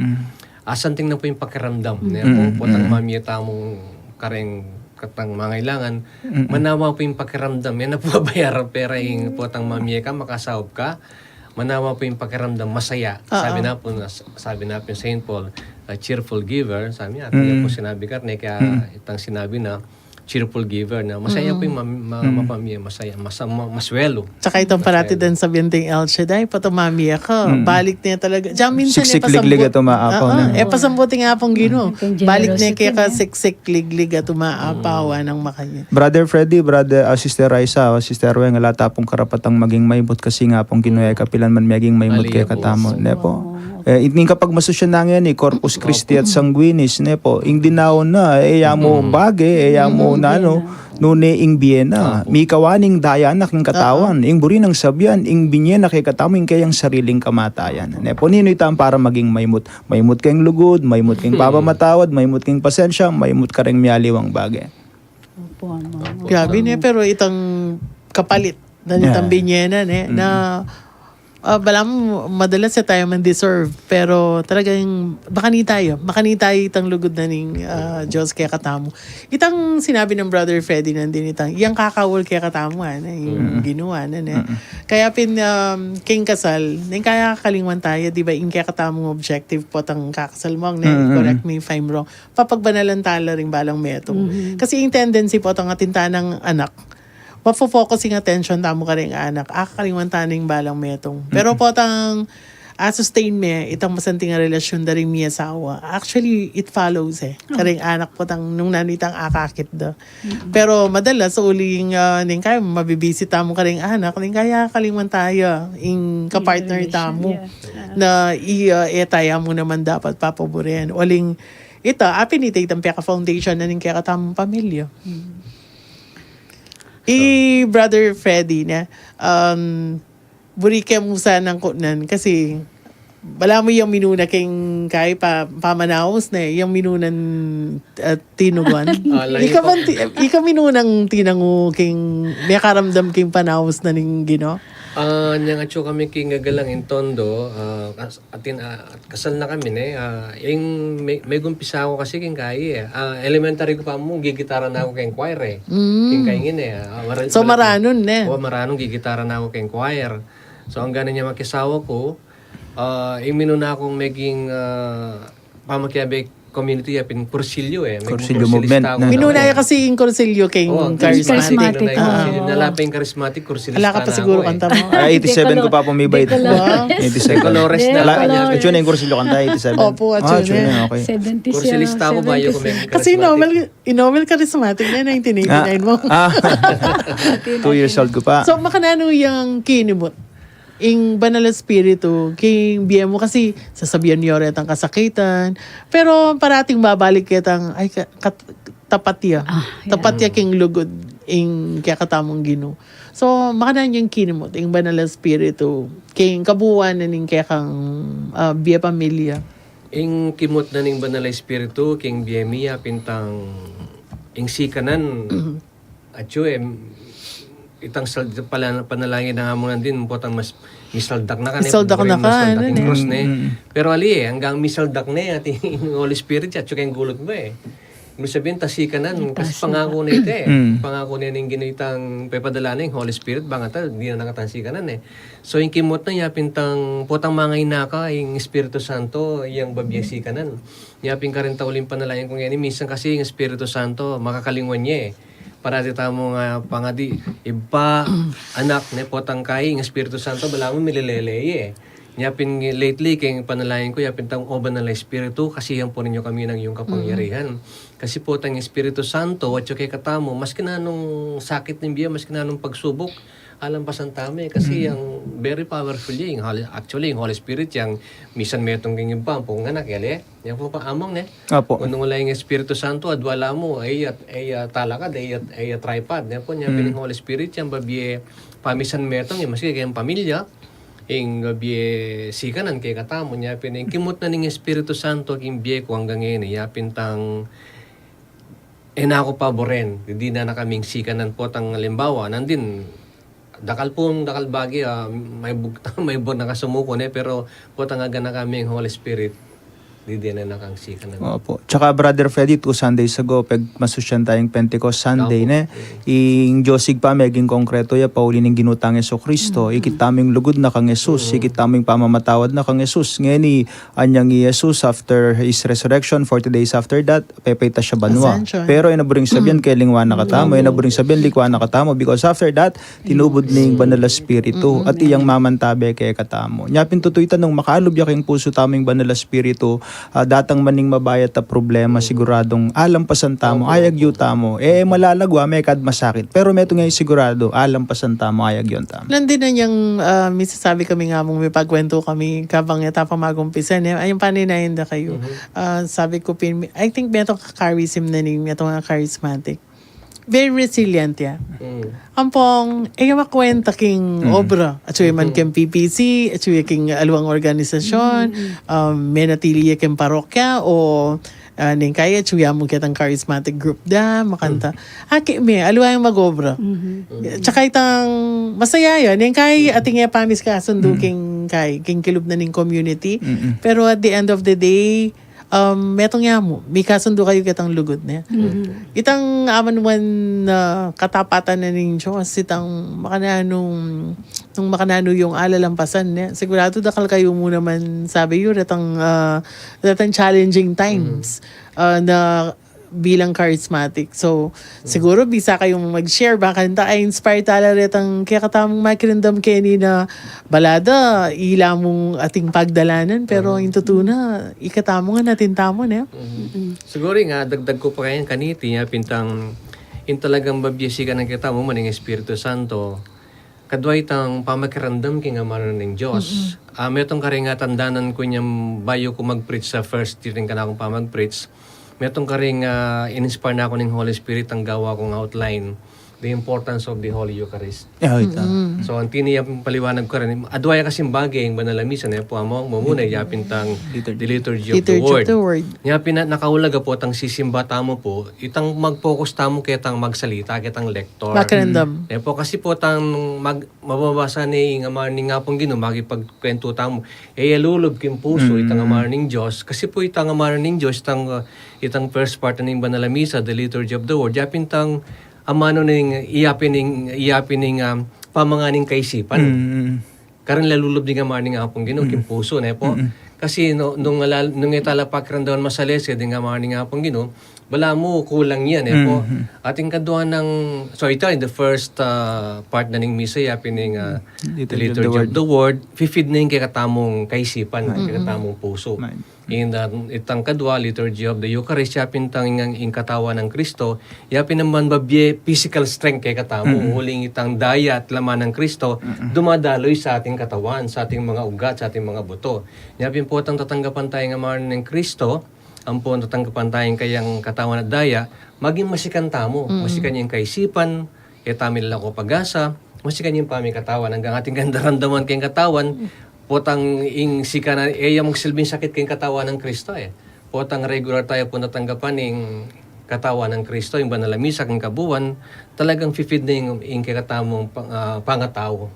Asanting na pu ing pakiramdam, ne po, potang mamie tamu kareng katang mangailangan, manawa pu ing pakiramdam, e na pu abayar pera ing potang mamie ka, makasaup ka, manawa pu ing pakiramdam, masaya. Sabi na pu, sabi na pu ning Saint Paul, a cheerful giver, sabi niya, at yun po sinabi ka, ne, kaya itang sinabi na, cheerful giver na. Masaya pu ing ma, ma, mapamie, masaya, masa, ma, maswelo. Tsaka itang parati dan sabian ding El Shaddai, patumamie ka. Balik ne talaga. Diyan minsan Siksik, liglig at umaapaw na. E pasambuting Apung Ginu. Keng Balik ne generosity keka niya. siksik, liglig at umaapaw, anang makanyan. Brother Freddy, Brother, ah, Sister Raisa, o Sister Weng, ala ta pung karapatang maging maibut kasi ing Apung Ginu e kapilan man maging maibut kekatamu, ne po? E, ining kapagmasusyan na ngayon, i Corpus Christi et Sanguinis, ne po? Ing dinaun na, e ya mu bage, e ya mu nanu, Nune ing bie na, mikawa ning daya na king katawan, ing buri nang sabian, ing binie na kekatamu, ing keyang sariling kamatayan. Ne, puninu itang para maging maimut. Maimut keng lugud, maimut keng pamamatawad, maimut keng pasensya, maimut kareng mialiwang bage. Opo, ama. Grabe, ne, pero itang kapalit na nitang binie na, ne, na ah, balamu madalas ya tayo man deserve, pero talagang makanita ya, makanita ya itang lugud na ning ah, Diyos kekatamu. Itang sinabi ng Brother Freddy nandin, itang yang kakaul kekatamu, ah, na yung ginawa na, ne. Kaya pin, um, king kasal, neng kaya kakalingwan tayo, di ba, ing kekatamung objective potang kakasal mu, ne, correct me if I'm wrong, papagbanalan tala ring balang metung. Kasi ing tendency potang atin tanang anak, mafo-focus ing attention tamu karing anak, ah, kakalingwan ta ning balang metung. Pero potang, ah, sustain me itang masanting a relasyun da ring miasawa. Actually, it follows, eh. Karing anak potang nung nanu itang akakit da. Pero madalas, uling, ah, ning kaya, mabibisi tamu karing anak, ning kaya kakalingwan taya ing kapartner tamu. Na i, ah, e taya mu naman dapat papaburen. Uling, ita, apin ita itang peka-foundation na ning kekatamung pamilya. I Brother Freddy, ne, um, buri ke mu sanang kutnan kasi balamu yang minuna keng kai pa, pamanaus, ne, yang minunan ah, tinugan. Ika man ti-, ika minunang tinangu king mekaramdam king panaus na ning Ginu? Ah, nyang atyu kami king Agalang, ing Tondo, ah, kas-, atin, ah, kasal na kami, ne. Ah, ing me-, megumpisa ku kasi king kai, eh. Ah, elementary ku pa mu, gigitara na ku king choir, eh. King kai ngeni, eh. Ah, mara-, So, mara-, maranun, ne? O, maranun, gigitara na ku king choir. So, anggang nya makiasawa ku, ah, ing minuna kung meging, ah, pamakiabe community ya pin Kursilyo, eh. Meging Kursilyo movement, kursilista ku, ne? Minuna ya kasi ing Kursilyo king Charismatic. Charismatic. Minuna ya ing Kursilyo. Nalapin Charismatic, Kursilista na ku, eh. Ala ka pa siguru kanta mu. Ah, eighty-seven ku pa pumibay. Wow. Eighty-seven. Colores na. Ala, atyu na ing Kursilyo kanta, eighty-seven. Opo, atyu na. Okay. Seventy siya, Kursilista ku, bayu ku meging Charismatic. Kasi normal, in normal Charismatic na nineteen eighty-nine mu. Ah. Two years old ku pa. So, makananu yang kinimut ing Banal Espiritu king bie mu? Kasi sasabian yu retang kasakitan, pero parating babalik ketang, ay, ka-, kat-, tapat ya. Tapat ya king lugud ing kekatamung Ginu. So, makananu yang kinimut ing Banal Espiritu king kabuuan na ning kekang, ah, bie pamilya? Ing kimut na ning Banal Espiritu king bie mi ya pin itang ing sikanan. Atyu, eh, itang sal-, pala-, panalangin na nga mu nandin, potang mas misaldak na ka, ne? Misaldak na ka, misaldak ne? Ing krus, ne? Pero ali, eh, anggang misaldak ne, atin ing Holy Spirit, atyu keng gulut mu, eh. Ibig sabihin, tang sikanan, kasi pangaku ne ita, eh. Pangaku ne ning Ginu itang pepadala ne ing Holy Spirit, bang ata, dinan na katang sikanan, eh. So, ing kimut na, yapin itang, potang mangaina ka, ing Espiritu Santo, yang babie sikanan. Yapin karin tauling panalangin ku ngeni, minsan kasi ing Espiritu Santo, makakalingwan ye, eh. Parati tamu nga pangadi, Ibpa, Anak, ne, potang kai, ing Espiritu Santo, balamu milelele ye, eh. Yapin lately, keng panalangin ku, yapin itang, O Banal a Espiritu, kasihan pu ninyu kami nang iyong kapangyarihan. Kasi potang Espiritu Santo, atyu kekatamu, maski nanung sakit ning bie, maski nanung pagsubuk, alampasan tamu, eh, kasi yang very powerful ye, ing Holy, actually, ing Holy Spirit, yang misan metung king Ibpa, ampong Anak, yali, yang pu pa among, ne? Apo. Nung ala ing Espiritu Santo, adwa la mu, e ya, e ya talakad, e ya, e ya tripod, ne pu, nya pin ing Holy Spirit, yang babie pamisan metung, eh, maski keng pamilya, ing babie sikanan kekatamu, nya pin ing kimut na ning Espiritu Santo, king bie ku anggang ngeni, yapin itang, e na ku paburen, didinan na kaming sikanan potang alimbawa, nandin, dakal pung, dakal bage, ah, may bug-, may bug na kasumuko ne, pero potang agana kaming Holy Spirit, didinan na kang sikanan. Opo. Tsaka, Brother Freddy, two Sundays ago, pegmasusyan tayung Pentecost Sunday, ne? Ing Diosig pa, meging konkreto ya, pauli ning Ginu tang Jesucristo, ikit tamu ing lugud na kang Jesus, ikit tamu ing pamamatawad na kang Jesus. Ngeni, anyang i Jesus, after his resurrection, forty days after that, pepaitas ya banua. Pero e na buring sabian, kelingwan na katamu, e na buring sabian, likwan na katamu, because after that, tinubud ne ing Banal a Espiritu, at iyang mamantabe kekatamu. Nya pin tutu ita nung makalub ya king pusu tamu ing Banal a Espiritu, ah, datang man ing mabayat a problema, siguradung alampasan tamu, ayagyu tamu. E, malalagwa, mekad masakit. Pero metung ya ing sigurado, alampasan tamu, ayagyu tamu. Nandin na yang, ah, misasabi kami nga mung mipagkwentu kami, kabang yata pa magumpisa, ne? Ay, yung paninayan da kayu. Ah, sabi ku pin, I think metung ka charism na ning, metung ka charismatic. Very resilient ya. Mm. Ampong, e ya makwenta king obra. Atsu ya man king P P C, atsu ya king aliwang organisasyon, um, menatili ya king parokya, o, ah, neng kai, atsu ya mu ketang charismatic group da, makanta. Aki me, aliwa yang mag-obra. Tsaka itang, masaya ya, neng kai, atin ya pamis kasundu king kai, king kilub na ning community. Pero at the end of the day, um, metung ya mu, mikasundu kayu ketang lugud ne. Itang aman wan na katapatan na ning Dios, itang makananu, nung makananu yung alalampasan ne. Sigurado dakal kayu mu naman sabi yu, datang, ah, datang challenging times, ah, na bilang charismatic. So, siguro bisa kayung mag-share, baka nita a-inspire tala retang kekatamung makiramdam keni na balada, ila mung ating pagdalanan, pero ing tutu na, ikatamu ngan atin tamu, ne? Siguro nga, dagdag ku pa kaya kaniti, ya pintang, in talagang babiasi ka ng ketamu, man ing Espiritu Santo, kadwa itang pamakiramdam king amanu ning Dios. Ah, metung karing atandanan ku nyang bayu ku mag-preach sa first year ning kanakung pamag-preach. Metung karing, ah, in-inspire na ku ning Holy Spirit ang gawa kung outline, The Importance of the Holy Eucharist. So, ang tini ya paliwanag ku rin, adwa ya kasing bage ing banal a misa, ne po, among mumuna, ya pintang Liturgy. The Liturgy of the Word. Nya pina-, nakaulaga po tang sisimba tamu po, itang mag-focus tamu ketang magsalita, ketang lector. Makiramdam. Ne po, kasi po tang mag-, mababasa ne ing amanu ning Apung Ginu, makipagkwentu tamu. E ya lulub king pusu itang amanu ning Dios. Kasi po itang amanu ning Dios, itang, uh, itang first part ning banal a misa, the Liturgy of the Word, yapin itang amanu ning, iyapin ning, iyapin ning, um, pamangan ning kaisipan. Karin lalulub ding amanu ning Apung Ginu king pusu, ne po? Kasi no, nung alal-, nung e tala pakiramdaman masalese ding amanu ning Apung Ginu, balamu kulang ya, ne po? Atin kadwa nang, so ita, in the first, ah, part na ning misa, yapin ning, ah, the Liturgy of the Word, fifeed na ing kekatamung kaisipan, kekatamung pusu. In, ah, itang kadwa, Liturgy of the Eucharist, yapin itang ing, ing katawan nang Kristo, yapin naman babie physical strength kekatamu, uling itang daya at laman nang Kristo, dumadaloy sa ating katawan, sa ating mga ugat, sa ating mga buto. Yapin po itang tatanggapan taya ing amanu ning Kristo, ampon tatanggapan taya ing kayang katawan at daya, maging masikan tamu, masikan ya ing kaisipan, e tamu milalako pag-asa, masikan ya ing pamikatawan, anggang atin kang daramdaman keng katawan, potang ing sikanan, e ya magsilbing sakit keng katawan nang Kristo, e. Potang regular taya pung tatanggapan ing katawan nang Kristo, ing banal a misa keng kabuan, talagang fifeed na ing, ing kekatamung pang-, ah, pangatau.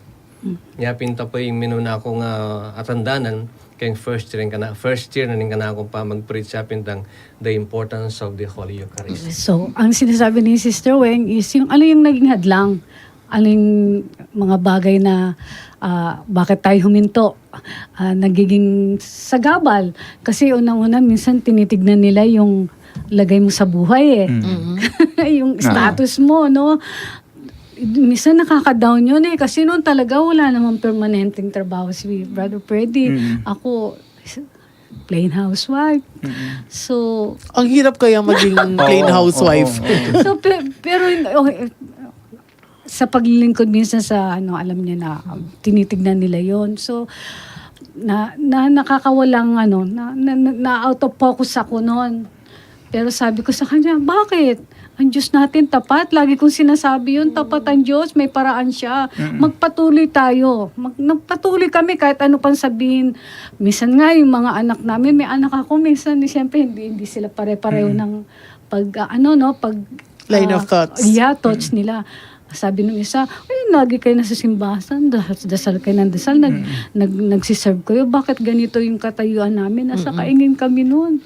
Yapin ita po ing minuna kung, ah, atandanan, keng first year, ing kana-, first year na ning kanakung pamag-preach, yapin itang the importance of the Holy Eucharist. So, ang sinasabi ni Sister Weng is yung ano yung naging hadlang, ano yung mga bagay na, ah, bakit tayo huminto, ah, nagiging sagabal. Kasi unang-una, minsan tinitignan nila yung lagay mo sa buhay, eh. Yung status mo, no? Minsan nakaka-down yun, eh. Kasi noon talaga wala namang permanenteng trabaho si Brother Freddy. Ako, plain housewife. So, ang hirap kaya maging plain housewife. So, pe-, pero, oh, eh, sa paglilingkod minsan sa, ano, alam niya na, um, tinitignan nila yon. So, na, na nakakawalang, ano, na, na, na, na out of focus ako noon. Pero sabi ko sa kanya, "Bakit? Ang Diyos natin tapat." Lagi kong sinasabi yun, "Tapat ang Diyos, may paraan siya." Magpatuloy tayo. Mag-, nagpatuloy kami kahit ano pang sabihin. Minsan nga, yung mga anak namin, may anak ako, minsan, siyempre, hindi, hindi sila pare-pareho ng pag, ah, ano, no, pag, line of thoughts. Yeah, thoughts nila. Sabi nung isa, "Ay, lagi kayo nasa simbahan, das-, dasal kayo ng dasal, nag-, nag-, nagsiserve kayo, bakit ganito yung katayuan namin?" Nasa kaingin kami noon.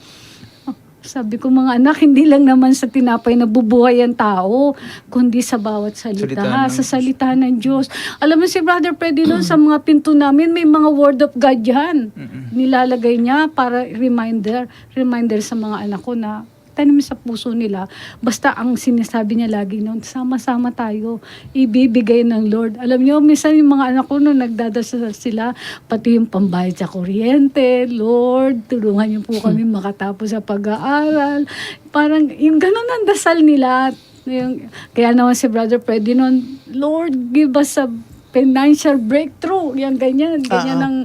Sabi ko, "Mga anak, hindi lang naman sa tinapay nabubuhay ang tao, kundi sa bawat salita, sa salita ng Diyos." Alam mo, si Brother Freddy noon, sa mga pinto namin, may mga Word of God yan. Nilalagay niya para reminder, reminder sa mga anak ko na tanim sa puso nila. Basta ang sinasabi niya lagi noon, "Sama-sama tayo. Ibibigay ng Lord." Alam niyo, minsan yung mga anak ko, nung nagdadasal sila, pati yung pambayad sa kuryente, "Lord, tulungan niyo po kami makatapos sa pag-aaral." Parang, yung ganun ang dasal nila. Yung, kaya naman si Brother Freddy noon, "Lord, give us a financial breakthrough." Yan, ganyan. Ganyan ang,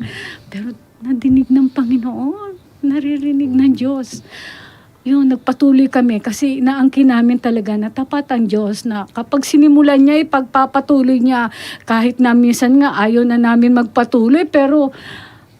pero nadinig ng Panginoon. Naririnig ng Diyos. Yun, nagpatuloy kami kasi inaangkin namin talaga na tapat ang Diyos, na kapag sinimulan niya, ipagpapatuloy niya. Kahit na minsan nga ayaw na namin magpatuloy, pero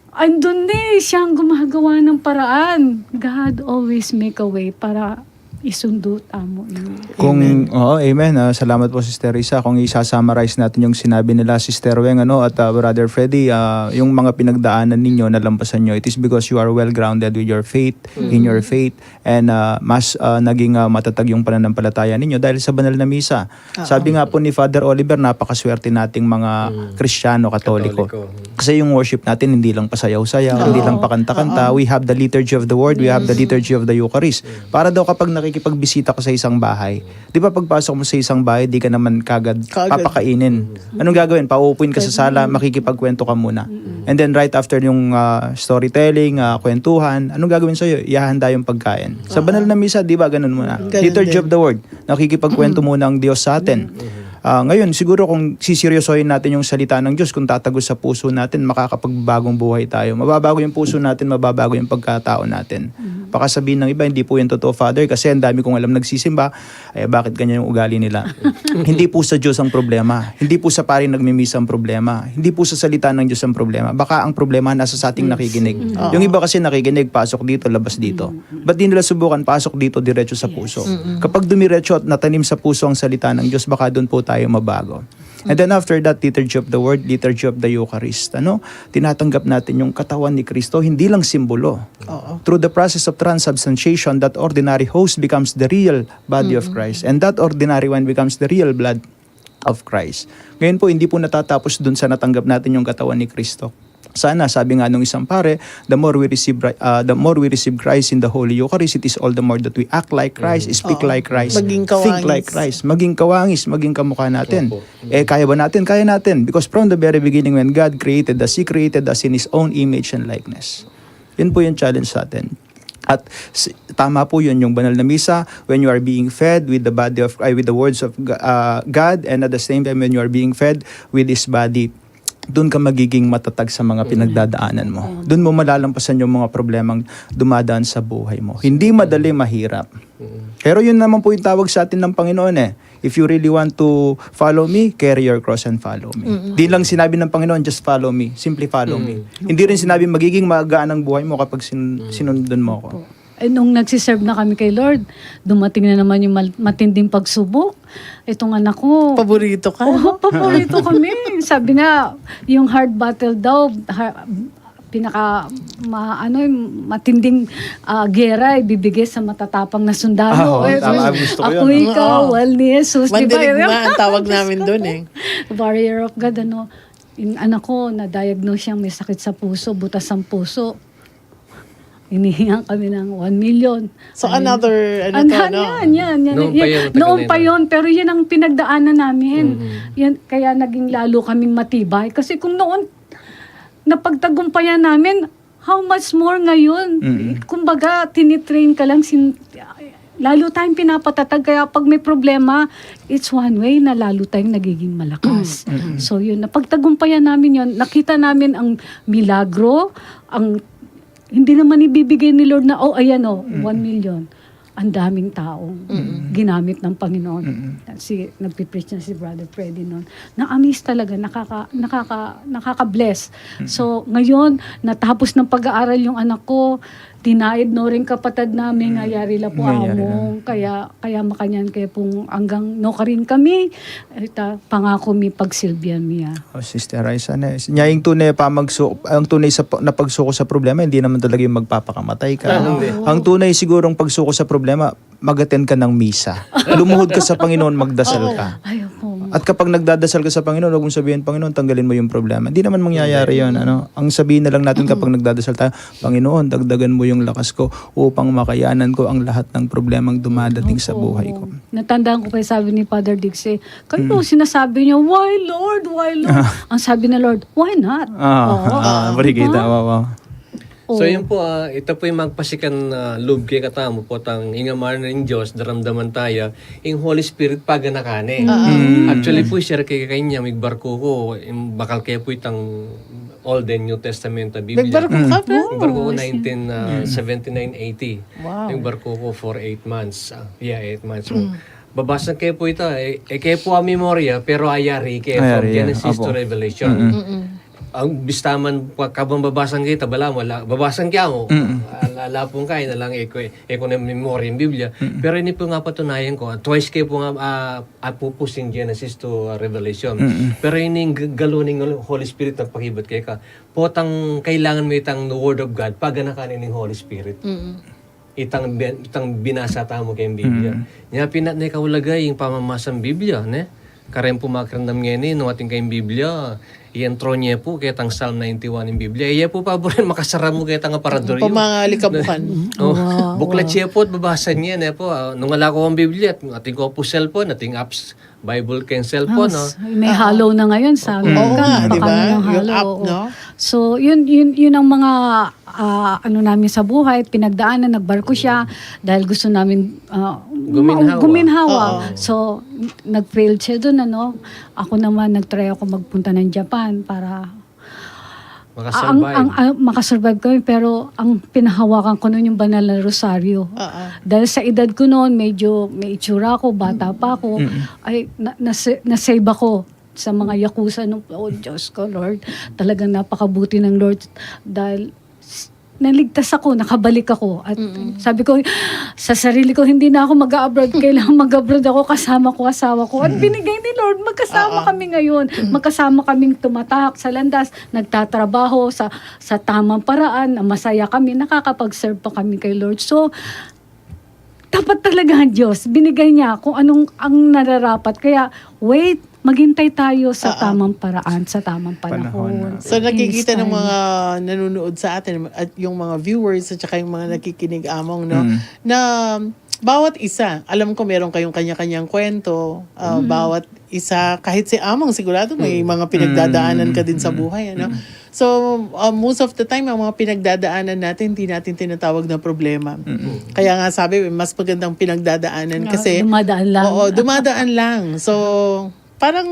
andun na eh, siyang gumagawa ng paraan. God always make a way para isundo tamu. Amen. Kung, oo, amen. Ah, salamat po, Sister Risa. Kung isa-summarize natin yung sinabi nila, Sister Weng, ano, at, ah, Brother Freddy, ah, yung mga pinagdaanan ninyo, nalampasan nyo, it is because you are well grounded with your faith, in your faith, and, ah, mas, ah, naging, ah, matatag yung pananampalataya ninyo dahil sa banal na misa. Sabi nga po ni Father Oliver, napakaswerte nating mga Kristiyano, Katoliko. Katoliko. Kasi yung worship natin, hindi lang pasayaw-sayaw, hindi lang pakanta-kanta. We have the liturgy of the word, we have the liturgy of the Eucharist. Para daw kapag nakikipagbisita ka sa isang bahay, di ba pagpasok mo sa isang bahay, di ka naman kagad papakainin. Anong gagawin? Pauupuin ka sa sala, makikipagkwento ka muna. And then right after yung, ah, storytelling, ah, kwentuhan, anong gagawin sa'yo? Ihahanda yung pagkain. Sa banal na misa, di ba ganun muna? Ganun din. Liturgy of the word. Nakikipagkwento muna ang Diyos sa atin. Ah, ngayon, siguro kung siseryosohin natin yung salita ng Diyos, kung tatagos sa puso natin, makakapagbagong buhay tayo. Mababago yung puso natin, mababago yung pagkatao natin. Baka sabihin ng iba, "Hindi po yan totoo, Father, kasi ang dami kong alam nagsisimba, eh, bakit ganyan yung ugali nila?" Hindi po sa Diyos ang problema. Hindi po sa pari nagmimisa ang problema. Hindi po sa salita ng Diyos ang problema. Baka ang problema nasa sa ating nakikinig. Yung iba kasi nakikinig, pasok dito, labas dito. Ba't di nila subukan pasok dito, diretso sa puso? Kapag dumiretso at natanim sa puso ang salita ng Diyos, baka doon po tayo mabago. And then after that, liturgy of the word, liturgy of the Eucharist. Ano? Tinatanggap natin yung katawan ni Kristo, hindi lang simbolo. Through the process of transubstantiation, that ordinary host becomes the real body of Christ. And that ordinary wine becomes the real blood of Christ. Ngayon po, hindi po natatapos dun sa natanggap natin yung katawan ni Kristo. Sana, sabi nga nung isang pare, the more we receive, Ri- ah, the more we receive Christ in the Holy Eucharist, it is all the more that we act like Christ, speak like Christ, think like Christ, maging kawangis, maging kamukha natin. Eh, kaya ba natin? Kaya natin. Because from the very beginning, when God created us, He created us in His own image and likeness. Yun po yung challenge sa atin. At s- tama po yun, yung banal na misa, when you are being fed with the body of, ay, with the words of G- ah, God, and at the same time, when you are being fed with His body, doon ka magiging matatag sa mga pinagdadaanan mo. Doon mo malalampasan yung mga problemang dumadaan sa buhay mo. Hindi madali, mahirap. Pero yun naman po yung tawag sa atin ng Panginoon eh. "If you really want to follow me, carry your cross and follow me." Di lang sinabi ng Panginoon, "Just follow me." Simply follow me. Hindi rin sinabi, "Magiging magaan ang buhay mo kapag sin- sinundan mo ako." Eh, nung nagsiserve na kami kay Lord, dumating na naman yung mal- matinding pagsubok. Itong anak ko. Paborito ka, Oo, no? Paborito kami. Sabi nga, yung hard battle daw, ha- pinaka ma- ano, yung matinding ah, gera ibibigay sa matatapang na sundalo. Ah, oo, Eh, tama. Gusto ko ako yun. Ikaw, Oo. Wal ni Jesus, di ba? Mandirigma ang tawag Diyos namin ko doon po. Eh. Warrior of God, ano. Yung anak ko, na-diagnose siyang may sakit sa puso, butas ang puso. Inihingan kami ng one million. So, Ayun. another, ano An- to, ano? Yan, yan, yan. Noon pa Yan, yun, matagal noon na pa yun. Yun, pero yun ang pinagdaanan namin. Mm. Yan, kaya naging lalo kaming matibay. Kasi kung noon, napagtagumpayan namin, how much more ngayon? Mm. Kumbaga, tinitrain ka lang, sin- lalo tayong pinapatatag. Kaya pag may problema, it's one way na lalo tayong nagiging malakas. Mm. So, yun, napagtagumpayan namin yun. Nakita namin ang milagro, ang hindi naman ibibigay ni Lord na, "Oh, ayan oh, Mm. one million." Ang daming taong Mm. ginamit ng Panginoon. Mm. Si, nagpipreach na si Brother Freddy noon. Na-amaze talaga, nakaka, nakaka, nakaka-bless. Mm. So, ngayon, natapos ng pag-aaral yung anak ko, tinaid no rin kapatad namin, Mm. ngayari la po Ngayari la. among, kaya, kaya makanyan kaya pong anggang no karin kami, ita, pangako mi pagsilbian mi, ah. Oh, Sister Raisa, ne. Nya, yung tunay pamagsu-, ang tunay sa pa-, na pagsuko sa problema, hindi naman talaga yung magpapakamatay ka, Ah, no? hindi. Ang tunay sigurong pagsuko sa problema, mag-attend ka ng misa. Lumuhod ka sa Panginoon, magdasal Oo. ka. Ay, opo. At kapag nagdadasal ka sa Panginoon, huwag mong sabihin, "Panginoon, tanggalin mo yung problema." Hindi naman mangyayari Hindi. yun, ano? Ang sabihin na lang natin kapag nagdadasal tayo, "Panginoon, dagdagan mo yung lakas ko upang makayanan ko ang lahat ng problemang dumadating sa Opo. buhay ko." Natandaan ko pa yung sabi ni Father Diggs, eh, "Kayo, Mm. sinasabi niyo, 'Why, Lord? Why, Lord?'" Ah. Ang sabi ni Lord, "Why not?" Ah, Oo. ah, Brigida, Diba? wow, wow. So, Oo. yun po, ah, ita po yung magpasikan na lub kaya katamu po, tang ing amalan ning Diyos, daramdaman taya, ing Holy Spirit paganakan, eh. Ah. Mm. Actually po, share kaya kanya, may barko ko, yung bakal kaya po itang Old and New Testament a Biblia. Nagbarko ka pa? Mm. Nagbarko ko Oh, I see. nineteen, ah, Mm. seventy-nine eighty. Wow. Nagbarko ko for eight months. Ah, yeah, eight months. Mm. Babasa ke po ita, eh, eh, ke po a memorya, pero ayari ke from Ayari, yeah. Genesis to Opo. Revelation. Mm-mm. Mm-mm. Ang bista man, pa-, kabang babasa ke ita, bala mo, la-, babasa ke mo. Mm-mm. Ala, ala pong kain na lang, eh, ko, eh, ko na memorya yung Biblia. Mm-mm. Pero ini po nga patunayan ko, ah, twice ke po nga, ah, apu po sing Genesis to, ah, Revelation. Mm-mm. Pero ini yung g-, galo ning Holy Spirit ang pakibat keka. Potang kailangan mo itang Word of God, paganakan ini ning Holy Spirit. Mm-mm. Itang bin-, itang binasa tamu keng Biblia. Mm. Nya pin, ne kaulaga ing pamamasang Biblia, ne? Kareng pu makiramdam ngeni, nung atin kayung Biblia, i-intro ye pu ketang Psalm ninety-one ing Biblia. Ye pu paburen makasara mu ketang aparador yu. Pamangalikabukan. Oh, Wow, buklat wow. ye pu at babasa ye, ne pu. Ah, nung ala kong Biblia, atin ko pu cellphone, atin apps, Bible keng cellphone, Tapos, no? may Ah, Halo na ngayon sa oo Amerika, nga, di ba? napakami ng Yung Halo, app, oo. no? So, yun, yun, yun ang mga, ah, ano namin sa buhay, pinagdaanan, nagbarko siya dahil gusto namin, ah, Guminhawa. ma-, guminhawa. Oo. So, nag-fail siya dun, ano. Ako naman, nag-try ako magpunta ng Japan para Makasurvive. ang, ang, ang, makasurvive kami, pero ang pinahawakan ko nun yung banal na rosaryo. Oo. Dahil sa edad ko noon, medyo may itsura ako, bata pa ako. Mm-mm. Ay, na, nasa-, nasave ako sa mga yakuza nung, oh, Diyos ko, Lord, talagang napakabuti ng Lord. Dahil s-, naligtas ako, nakabalik ako. At Mm-mm. sabi ko, sa sarili ko, hindi na ako mag-abroad. Kailangan mag-abroad ako kasama ko, asawa ko. At Mm-mm. binigay ni Lord, magkasama Oo. kami ngayon. Mm. Magkasama kaming tumatahak sa landas, nagtatrabaho sa, sa tamang paraan, na masaya kami, nakakapag-serve pa kami kay Lord. So, dapat talaga ang Diyos, binigay niya kung anong ang nararapat. Kaya, wait, maghintay tayo sa Oo. tamang paraan, sa tamang Panahon panahon. na. So, nakikita Yes, ng time. mga nanonood sa atin at yung mga viewers at saka yung mga nakikinig, Among, no, Mm. na bawat isa, alam ko meron kayong kanya-kanyang kwento, ah, Mm. bawat isa, kahit si Among, sigurado may Mm. mga pinagdadaanan ka din sa Mm. buhay, ano? Mm. So, ah, most of the time, ang mga pinagdadaanan natin, hindi natin tinatawag na problema. Mm. Kaya nga sabi, mas magandang pinagdadaanan Ah, kasi dumadaan lang. Oo, dumadaan lang. So, parang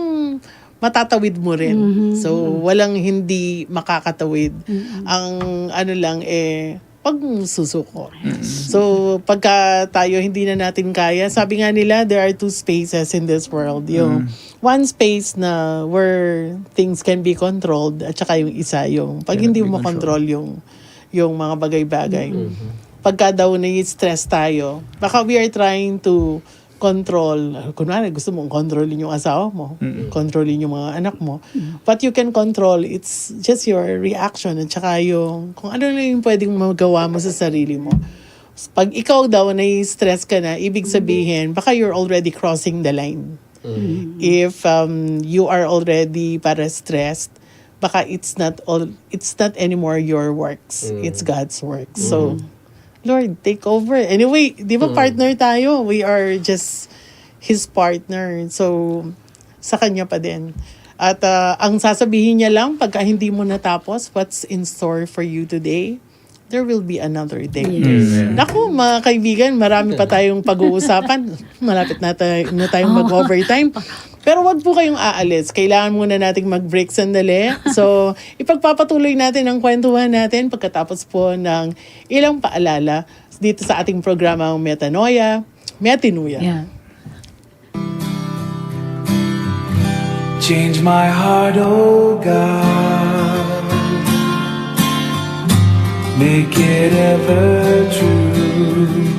matatawid mo rin. Mhm. So, walang hindi makakatawid. Mm. Ang ano lang, eh, pagsusuko. Mm. So, pagka tayo hindi na natin kaya, sabi nga nila, there are two spaces in this world. Yung Mm. one space na where things can be controlled, at saka yung isa, yung pag Cannot hindi be mo controlled. control yung, yung mga bagay-bagay. Mm. Pagka daw nai-stress tayo, baka we are trying to control. Kunwari, gusto mong kontrolin yung asawa mo, Mm. kontrolin yung mga anak mo. Mm. What you can control, it's just your reaction at saka yung kung ano lang yung pwedeng magawa mo sa sarili mo. Pag ikaw daw nai-stress ka na, ibig sabihin, baka you're already crossing the line. Mm. If, um, you are already para stressed, baka it's not all, it's not anymore your works. Mm. It's God's work. So, Mm. Lord, take over. Anyway, di ba Mm. partner tayo? We are just His partner. So, sa Kanya pa din. At, ah, ang sasabihin niya lang, pagka hindi mo natapos, what's in store for you today, there will be another day. Yes. Amen. Naku, mga kaibigan, marami pa tayong pag-uusapan. Malapit na tayo, na tayong Oo. mag-overtime. Pero wag po kayong aalis. Kailangan muna nating mag-break sandali. So, ipagpapatuloy natin ang kwentuhan natin pagkatapos po ng ilang paalala dito sa ating programang Metanoia, Metanoia. Yeah. Change my heart, oh God. Make it ever true.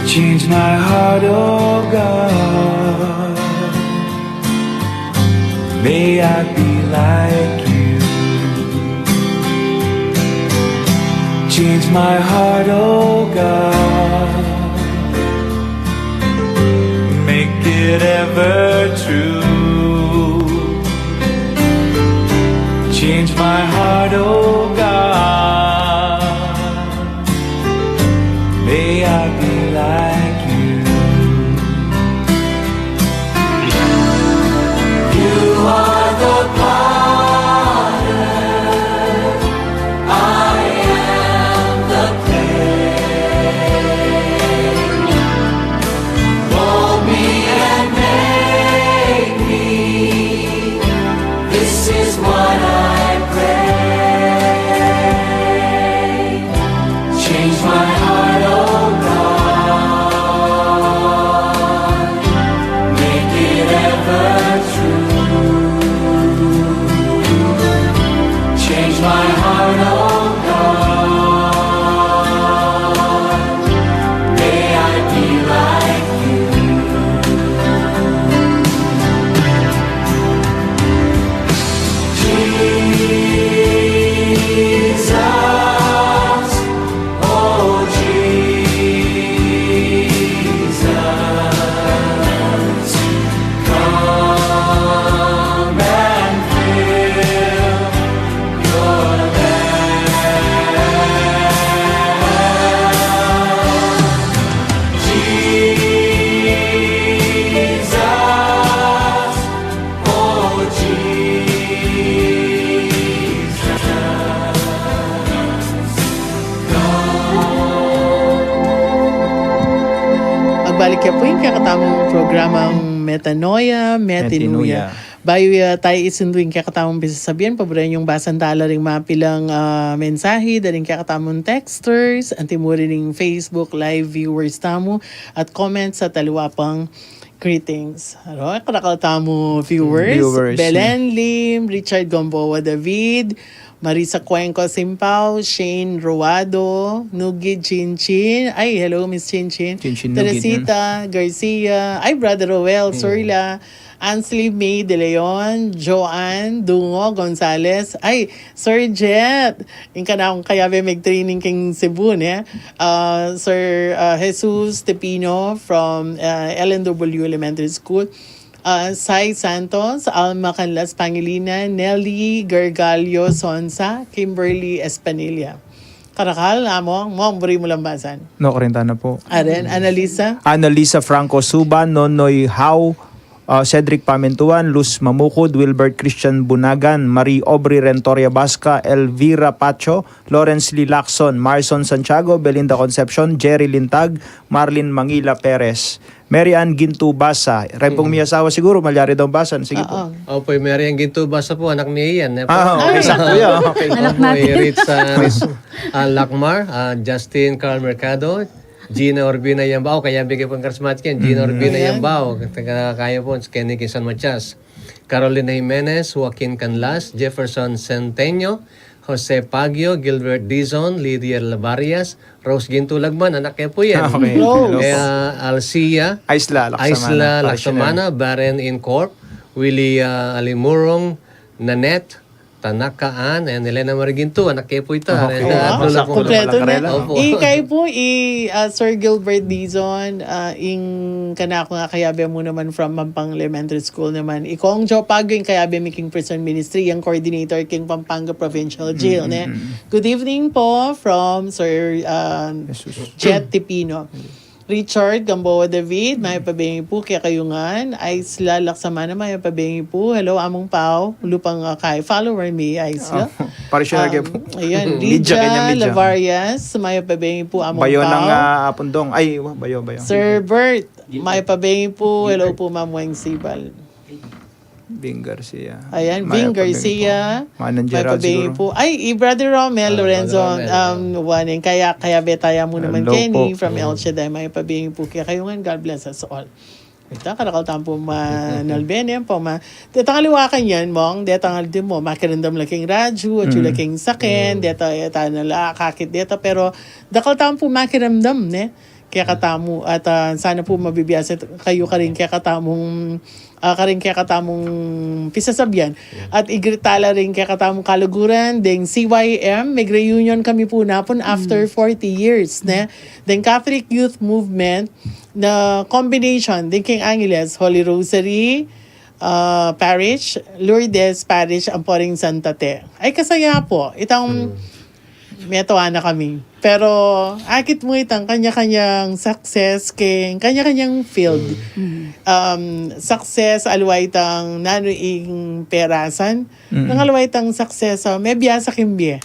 Change my heart, oh God. May I be like you. Change my heart, oh God. Make it ever true. Change my heart, oh God. May I be like you. You are the potter, I am the clay. Mold me and make me. This is Balik ya pu ing kekatamung programang Metanoia, Metinuya. Metinuya. Bayu ya tayu isundu ing kekatamung pisasabian, paburen yung basan tala ring mapilang, ah, mensahe da ring kekatamung texters, anti mu rin ing Facebook Live viewers tamu, at comments at aliwa pang greetings. Aro, karakal tamu viewers, Viewers, Belen Lim, Richard Gomboa David, Marisa Cuenco Simpao, Shane Ruado, Nugi Chinchin. Ay, hello, Miss Chinchin. Chinchin Nugi, Teresita Garcia. Ay, Brother Roel Surla. Ansley May De Leon, Joanne Dungo Gonzalez. Ay, Sir Jet. Ing kanakung kayabe mig-training king Cebu, ne? Ah, Sir, ah, Jesus Tepino from, ah, L N W Elementary School. Ah, Sai Santos, Alma Canlas Pangilinan, Nelly Gargalio Sonsa, Kimberly Espanilla. Karakal, Among, Mong, buri mu lang basan. No, karin tana pu. Aren, Annalisa. Annalisa Franco Suban, Nonoy Hau, ah, Cedric Pamintuan, Luz Mamukud, Wilbert Christian Bunagan, Marie Aubrey Rentoria Basca, Elvira Pacho, Lawrence Lee Lacson, Marson Santiago, Belinda Concepcion, Jerry Lintag, Marlin Mangila Perez, Mary Ann Gintu Basa. Ren pung miyasawa siguru, malyari daw basan. Sige pu. Oo. Opo, i Mary Ann Gintu Basa pu, anak mi yan, e pu? Ah, okay, sakto ya. Okay. Anak natin. Opo, i Ritz, ah, Ritz, ah, Lakmar, ah, Justin Carl Mercado, Gina Urbina Yambao, kayabe ke pung charismatic yan, Gina Urbina Yambao, taga kaya pu, Kenny Quezon Matias. Carolina Jimenez, Joaquin Canlas, Jefferson Centeño, Jose Pagio, Gilbert Dizon, Lydia Lavarias, Rose Gintu Lagman, anak ke pu yan. Ah, okay. Rose. Hello. Kaya Alcia, Aisla Laksamana, Aisla Laksamana, Barren Incorp, Willie, ah, Alimurong, Nanette, Tanaka Ann, and Elena Marie Gintu, anak ke pu ita. Ah, okay. Ren, ah, kompleto na. Opo. I kaya pu, i, ah, Sir Gilbert Dizon, ah, ing kanaku nga kayabe mu naman from Pampanga Elementary School naman. I Kong Joe Pagyo, ing kayabe mi king prison ministry, yang coordinator king Pampanga Provincial Jail, ne? Good evening po from Sir, ah, Jet Tipino. Richard Gamboa David, mayap a bengi pu kekayu ngan. Aisla Laksamana, mayap a bengi pu. Hello, Among Pau. Lupang, ah, kay follower mi, Aisla. Parishioner ke pu. Ayan, Lydia Lavarias, mayap a bengi pu, Among Pau. Bayo nang, ah, Apundong. Ay, bayo, bayo. Sir Bert, mayap a bengi pu. Hello pu, Ma'am Weng Sibal. Ving Garcia. Ayan, Ving Garcia. Manang Gerald siguro. Ay, i Brother Romel Lorenzo, um, waning kaya, kayabe taya mu naman, Kenny, from El Shaddai. Mayap a bengi pu kekayu ngan. God bless us all. Ita, karakal tamu pu manalbe, ne, pu ma-, detang aliwa kanyan, Mong, detang al-, di mu, makiramdam la king radyu, atyu la king saken, deta, eta na la, akakit deta, pero dakal tamu pu makiramdam, ne? Kekatamu, at, ah, sana pu mabibiasa kayu karing kekatamung, ah, karing kekatamung pisasabian. At igirita la ring kekatamung kaluguran, deng C Y M, mag-reunion kami pu napun after forty years, ne? Deng Catholic Youth Movement na combination, deng king Angeles, Holy Rosary, ah, Parish, Lourdes Parish, ampo ring Santa Te. Ay, kasaya pu. Itang metua na kami. Pero akit mu itang kanya-kanyang success, king kanya-kanyang field. Um, success, aliwa itang nanu ing perasan. Nang aliwa itang success, ah, mebiasa king bie.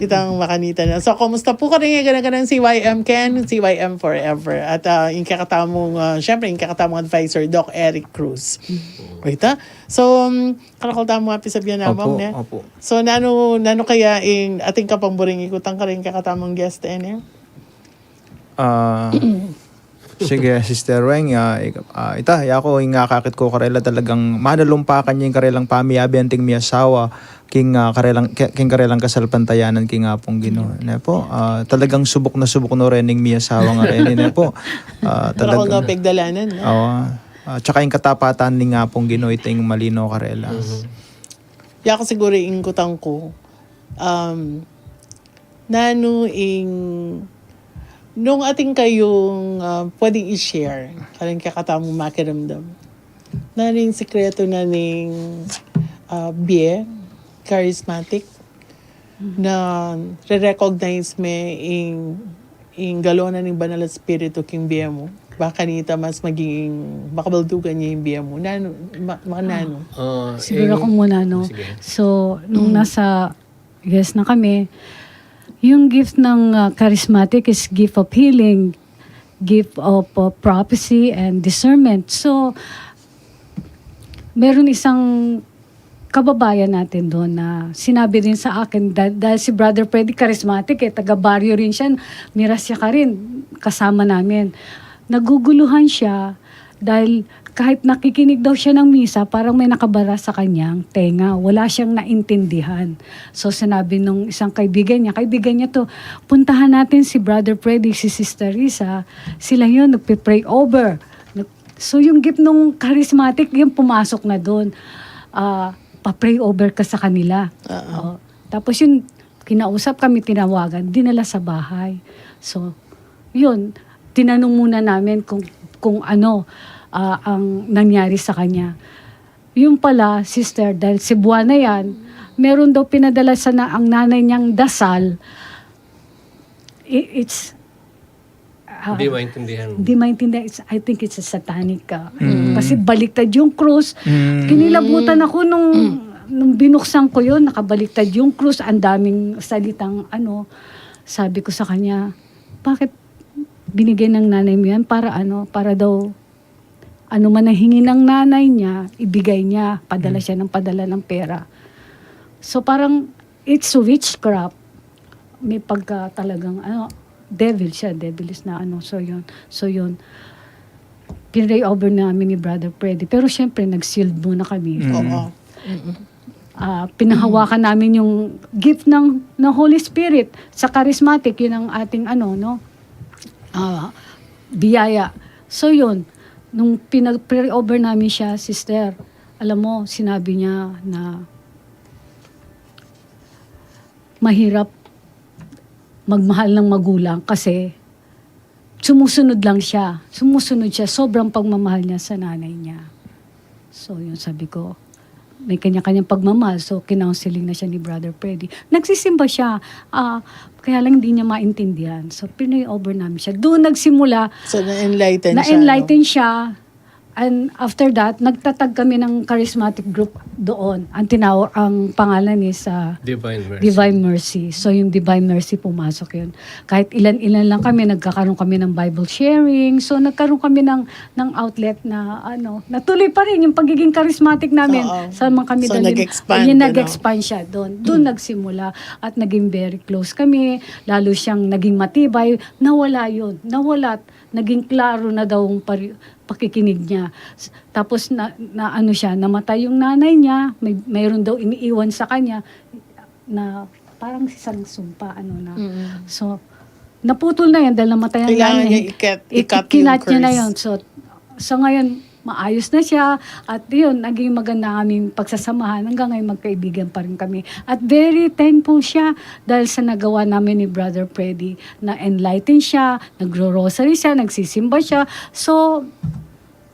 Itang makanita na. So, kumusta pu karing gana-ganang C Y M, Ken? C Y M forever. At, ah, ing kekatamung, ah, syempre, ing kekatamung advisor, Doc Eric Cruz. Ita? So, um, karakal tamu nga pisabian, Among, ne? Opo. So, nanu, nanu kaya ing atin ka pang buring ikutang karing kekatamung guest, e, ne? Ah, sige, Sister Weng, ah, ik-, ah, ita, yaku, ing akakit ku karela talagang manalumpa kanya ing karelang pamiyabe anting miyasawa, king, ah, karelang, ki-, king karelang kasalpantayanan king Apung Ginu, ne pu? Ah, talagang subuk na subuk no rin ing miyasawa nga rin, ne pu? Ah, talagang pegdalanan, ne? Oo. Ah, tsaka ing katapatan ning Apung Ginu, ita ing malino karela. Yaku siguru ing kutang ku, um, nanu ing, nung atin kayung, ah, pwedeng i-share karing kekatamung makiramdam, nanu ing sikretu na ning, ah, bie, charismatic, na re-recognize me ing, ing galo na ning Banal Espiritu king bie mu. Ba kanita mas maging makabaldugan ya ing bie mu. Nanu, ma-, ma-, nanu? Ah, siguro ing-, ako muna, no? Sige. So, nung nasa U S na kami, yung gift ng, ah, charismatic is gift of healing. gift of uh, prophecy and discernment. So, meron isang kababayan natin doon na sinabi rin sa akin, dahil, dahil si Brother Freddy charismatic eh, taga-baryo rin siya, miras siya ka rin, kasama namin. Naguguluhan siya dahil kahit nakikinig daw siya ng misa, parang may nakabara sa kanyang tenga. Wala siyang naintindihan. So sinabi nung isang kaibigan niya, kaibigan niya to, "Puntahan natin si Brother Freddy, si Sister Risa. Sila yun, nagpe-pray over." So yung gift nung charismatic, yung pumasok na doon. Ah, pa-pray over ka sa kanila. Oo. Tapos yun, kinausap kami, tinawagan, dinala sa bahay. So, yun, tinanong muna namin kung, kung ano ah, ang nangyari sa kanya. Yung pala, sister, dahil Cebuana yan, meron daw pinadala sa na, ang nanay niyang dasal. I- it's ah, Hindi maintindihan. Hindi maintindihan. It's, I think it's a satanic. Ah, Kasi baliktad yung krus. Kinilabutan ako nung, nung binuksan ko yun, nakabaliktad yung krus. Ang daming salitang ano. Sabi ko sa kanya, "Bakit binigay ng nanay mo yan? Para ano? Para daw ano man ang hingi ng nanay niya, ibigay niya." Padala siya ng padala ng pera. So parang it's witchcraft. May pagka talagang ano, devil siya, devilish na ano. So yun. So yun. Pinray over namin ni Brother Freddy. Pero syempre, nag-sealed muna kami. Oo. Ah, pinahawakan namin yung gift ng, ng Holy Spirit sa charismatic, yun ang ating ano, no? Ah, biyaya. So yun, nung pinag-pray over namin siya, sister, alam mo, sinabi niya na mahirap magmahal ng magulang kasi sumusunod lang siya. Sumusunod siya. Sobrang pagmamahal niya sa nanay niya. So, yun sabi ko, may kanya-kanyang pagmamahal. So, kinounseling na siya ni Brother Freddy. Nagsisimba siya. Ah, kaya lang hindi niya maintindihan. So, pinay over namin siya. Doon nagsimula, So, na-enlighten siya. na-enlighten siya. And after that, nagtatag kami ng charismatic group doon. Ang tinaw ang pangalan is ah, Divine Mercy. Divine Mercy. So yung Divine Mercy pumasok yun. Kahit ilan-ilan lang kami, nagkakaroon kami ng Bible sharing. So nagkaroon kami ng ng outlet na ano, natuloy pa rin yung pagiging charismatic namin. Oo. Saan man kami So, dalhin. nag-expand, Ayun, ano? Nag-expand siya doon. Doon nagsimula at naging very close kami. Lalo siyang naging matibay. Nawala yun. Nawala. Naging klaro na daw ang pari- pakikinig niya. S- Tapos na, na ano siya, namatay yung nanay niya, may mayroon daw iniiwan sa kanya na parang isang sumpa, ano na. So naputol na yan dahil namatay ang Kailangan nanay. niya ikat- Ik- ikat yung kinat niya na curse. Yun. So, so ngayon, maayos na siya. At yun, naging maganda ang aming pagsasamahan. Hanggang ngayon, magkaibigan pa rin kami. At very thankful siya dahil sa nagawa namin ni Brother Freddy. Na-enlighten siya, nagro-rosary siya, nagsisimba siya. So,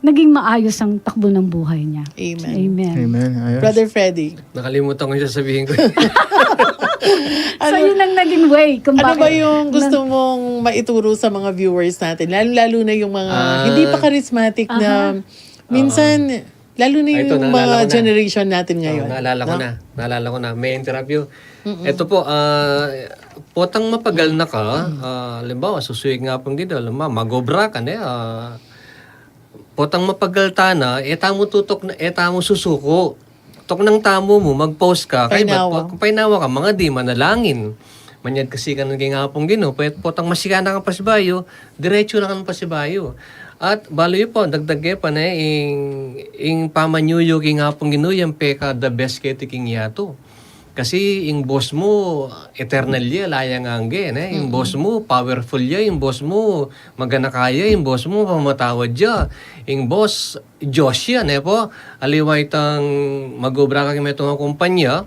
naging maayos ang takbo ng buhay niya. Amen. Amen. Amen. Ayos. Brother Freddy, Nakalimutan ko yung sasabihin ko. So, yun ang naging way. Kung ano bakit, ba yung gusto mong maituro sa mga viewers natin? Lalo-lalo na yung mga Ah. hindi pa charismatic na minsan, lalo na Ah, yung ito, naalala mga ko na. generation natin Ah, ngayon. naalala ko no? na. Naalala ko na. May interrupt you. Ito po, ah, potang mapagal na ka, ah, halimbawa, susuyig nga pong ginawa, halimbawa, magobra ka na, ah, potang mapagal ta na, e tamu tutok na, e tamu susuko. Tok nang tamu mu, mag-pause ka, kay Painawa. Painawa ka, mga di manalangin. Manyad kasi ka nang king Apung Ginu, pwet potang masika na kang pasibayu, diretso na kang pasibayu. At balu yu po, dagdag ke pa ne, ing, ing pamanyuyu king Apung Ginu, yan peka the best keti king yatu. Kasi ing boss mu, eternal ya, alang angge, ne? Ing boss mu, powerful ya, ing boss mu, maganaka ya, ing boss mu, pamatawad ya. Ing boss, Diyos ya, ne po? Aliwa itang mag-obra ka king metung a kumpanya,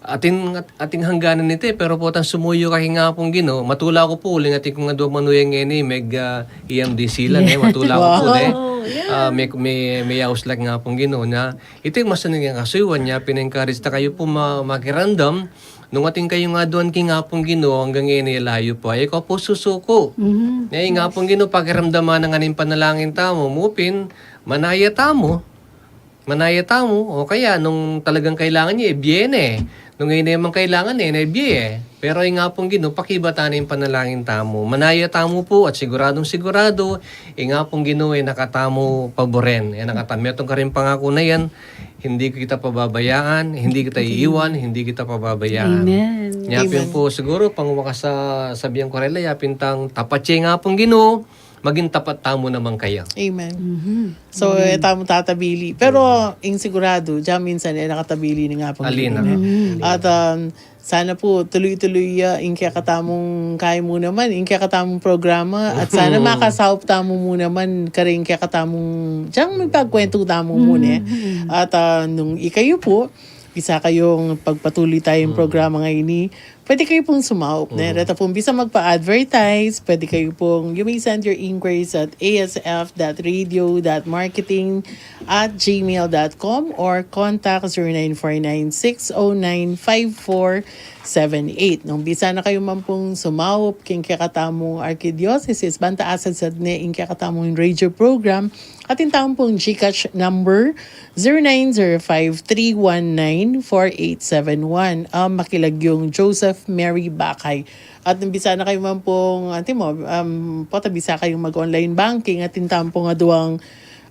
atin, atin hangganan iti, pero potang sumuyu ka king Apung Ginu, matula ku pu, uling atin kung adwa manuyang ngeni, meg, ah, E M D C la, ne? Matula ku pu, ne? Ah, me, me, meyaus la king Apung Ginu, na, iti masanang kasuyuan ya, pin-encourage ta kayu pu ma-, makiramdam, nung atin kayu nga adwan king Apung Ginu, anggang ngeni ala yu pa, e kayu pu susuku. Ne, ing Apung Ginu, pakiramdaman na ngan ing panalangin tamu, mu pin, manaya tamu, Manaya tamu, o kaya nung talagang kailangan ya, e, bie ne. Nung e ne man kailangan, e ne bie, e. Pero ing Apung Ginu, pakibatan ne ing panalangin tamu. Manaya tamu pu at siguradung sigurado, ing Apung Ginu, e na katamu paburen. E na katamu, metung karing pangaku na yan, hindi kita pababayaan, hindi kita iiwan, hindi kita pababayaan. Amen. Nya pin pu, siguro, pangwakas a sasabian ku rela, ya pin tang tapat ya ing Apung Ginu, maging tapat tamu naman kaya. Amen. So, e tamu tatabili. Pero, ing sigurado, dyan minsan, e na katabili ning Apung Ginu. At, um, sana pu, tuloy-tuloy ya, ing kekatamung, kaya mu naman, ing kekatamung programa, at sana makasaup tamu mu naman, karing kekatamung, dyan magpagkwentu tamu mu ne. At, ah, nung ikayu pu, bisa kayung pagpatuloy tayung programa ngeni, pwede kayu pung sumaup, ne? Reta pung bisa magpa-advertise, pwede kayu pung, you may send your inquiries at A S F dot radio dot marketing at gmail dot com or contact zero nine four nine six oh nine five four seven eight. Nung bisa na kayu man pung sumaup king kekatamung arkidiocese, banta asadsad ne ing kekatamung radio program, atin tamu pung GCash number, zero nine zero five three one nine four eight seven one. Ah, makilagyung Joseph Mary Bakay. At nung bisa na kayu man pung, ati mo, um, pota bisa kayung mag-online banking, atin tamu pung aduang,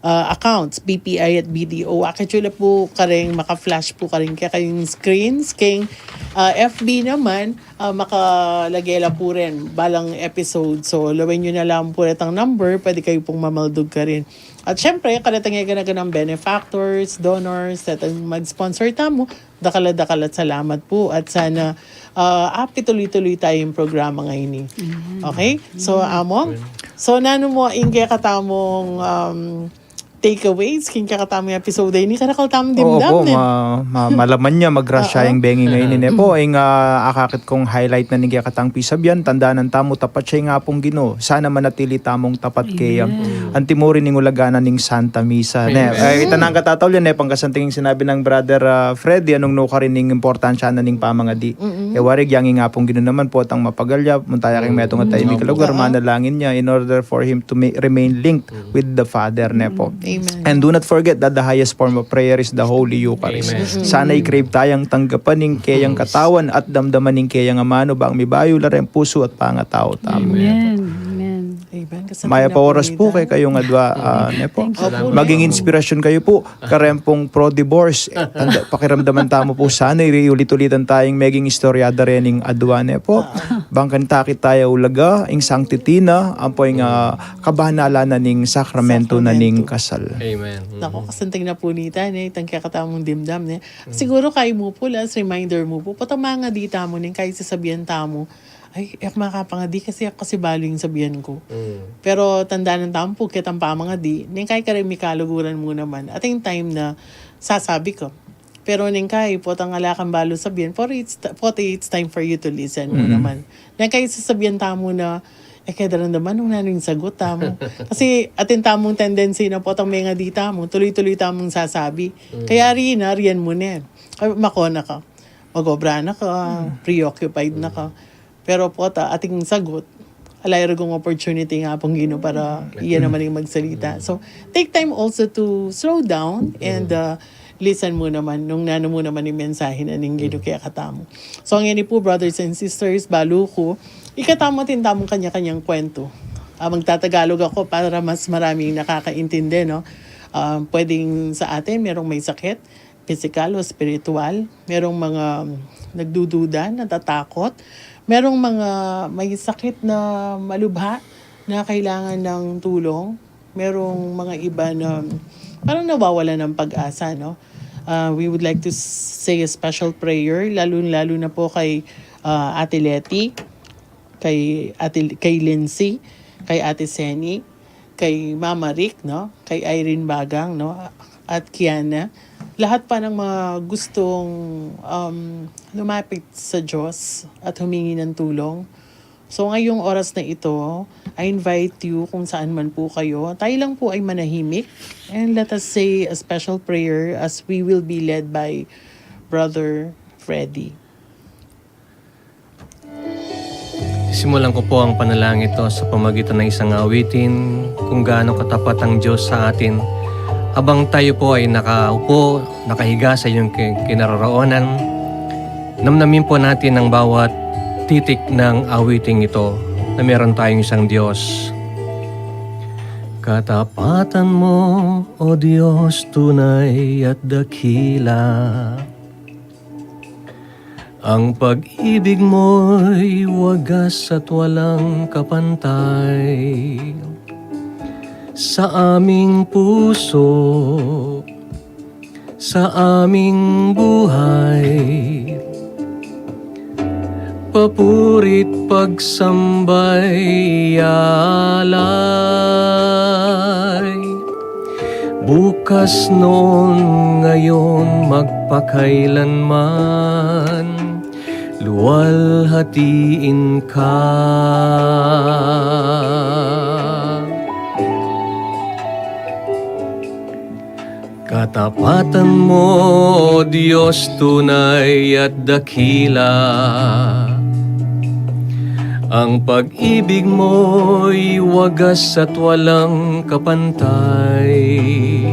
ah, accounts, B P I at B D O. Akit yu la pu karing maka-flash pu karing kekayung screens, king, ah, F B naman, ah, makalage la pu rin balang episode. So, lawen yu na lang pu retang number, pwede kayu pung mamaldug karin. At syempre, karetang gana-ganang benefactors, donors, at ang mag-sponsor tamu, dakal a dakal a salamat pu. At sana, ah, apituloy-tuloy tayung programa ngeni. Okay? So, Among? So, nanu mu ing kekatamung, um, takeaways king kekatamung episode ini, karakal tamung dimdam ne. Ma-, ma-, malaman ya, magrasya yang bengi ngeni ne pu. Ing, ah, akakit kung highlight na ning kekatang pisabian, tandanan tamu, tapat ya ing Apung Ginu. Sana manatili tamung tapat keya. Antimurin ning ulaga na ning Santa Misa, ne? Ay, ita nang katataw yan, ne, pangkasanting sinabi nang Brother, ah, Freddy, anung nukarin ning importansya na ning pamangadi. E wari, yang ing Apung Ginu naman pu, tang mapagal ya, munta ya king metung a taimik a lugar, manalangin ya in order for him to ma-, remain linked with the Father, ne pu. Amen. And do not forget that the highest form of prayer is the Holy Eucharist. Sana i-crave tayang tanggapan ing keyang katawan at damdaman ing keyang amanu, bang mibayu la reng pusu at pangatau tamu. Amen. Amen. Mayap a oras pu kekayung adua, ah, ne pu. Maging inspirasyon kayu pu kareng pung pro-divorce. E, tanda, pakiramdaman tamu pu sana, iri ulit-ulitan tayung meging istorya da rening adua, ne pu. Bang kanita akit taya ulaga ing sanctity na, ampo ing, ah, kabanalan na ning sakramento na ning kasal. Amen. Naku, kasanting na pu nita, ne, itang kekatamung dimdam, ne. Siguro kayu mu pu, last reminder mu pu, potang mangadi tamu, neng kai sasabian tamu, "Ay, e ku makapangadi kasi, e ku kasi balu ing sabian ku." Pero tandanan tamu pu, ketang pamangadi, neng kai kareng mikaluguran mu naman, atin time na sasabi ka. Pero neng kai, potang ala kang balu sabian, pota it's, pota it's time for you to listen mu naman. Neng kai sasabian tamu na, e ke daramdaman nung nanu ing sagut tamu. Kasi atin tamung tendency na potang mengadi tamu, tuloy-tuloy tamung sasabi. Kaya rin, arian mu ne. Ay, makona ka. Mag-obra na ka, preoccupied na ka. Pero pota, ating sagut, ala reng opportunity ing Apung Ginu para iya naman ing magsalita. So, take time also to slow down and, uh, listen mu naman nung nanu mu naman ing mensahe na ning Ginu kekatamu. So, ngeni pu, brothers and sisters, balu ku, ikatamu atin tamung kanya-kanyang kwentu. Ah, magtatagalog ako para mas maraming nakakaintindi, no? Ah, pwedeng sa atin, merong may sakit, pisikal o espiritual. Merong mga nagdududa, natatakot. Merong mga may sakit na malubha na kailangan ng tulong. Merong mga iba na parang nawawalan ng pag-asa, no? Ah, we would like to say a special prayer, lalo-lalo na po kay, ah, Ate Leti, kay Ate, kay Lindsay, kay Ate Seni, kay Mama Rick, no? Kay Irene Bagang, no? At Kiana. Lahat pa ng mga gustong, um, lumapit sa Diyos at humingi ng tulong. So, ngayong oras na ito, I invite you kung saan man po kayo. Tayo lang po ay manahimik. And let us say a special prayer as we will be led by Brother Freddy. Simulan ko po ang panalangin ito sa pamagitan ng isang awitin, Kung Gaano Katapat ang Diyos sa Atin. Habang tayo po ay nakaupo, nakahiga sa iyong ki-, kinaroroonan, namnamin po natin ang bawat titik ng awiting ito na meron tayong isang Diyos. Katapatan mo, O Diyos, tunay at dakila. Ang pag-ibig mo'y wagas at walang kapantay. Sa aming puso, sa aming buhay, papuri't pagsambay, alay. Bukas, noon, ngayon, magpakailanman, luwalhatiin ka. Katapatan mo, O Diyos, tunay at dakila. Ang pag-ibig mo'y wagas at walang kapantay.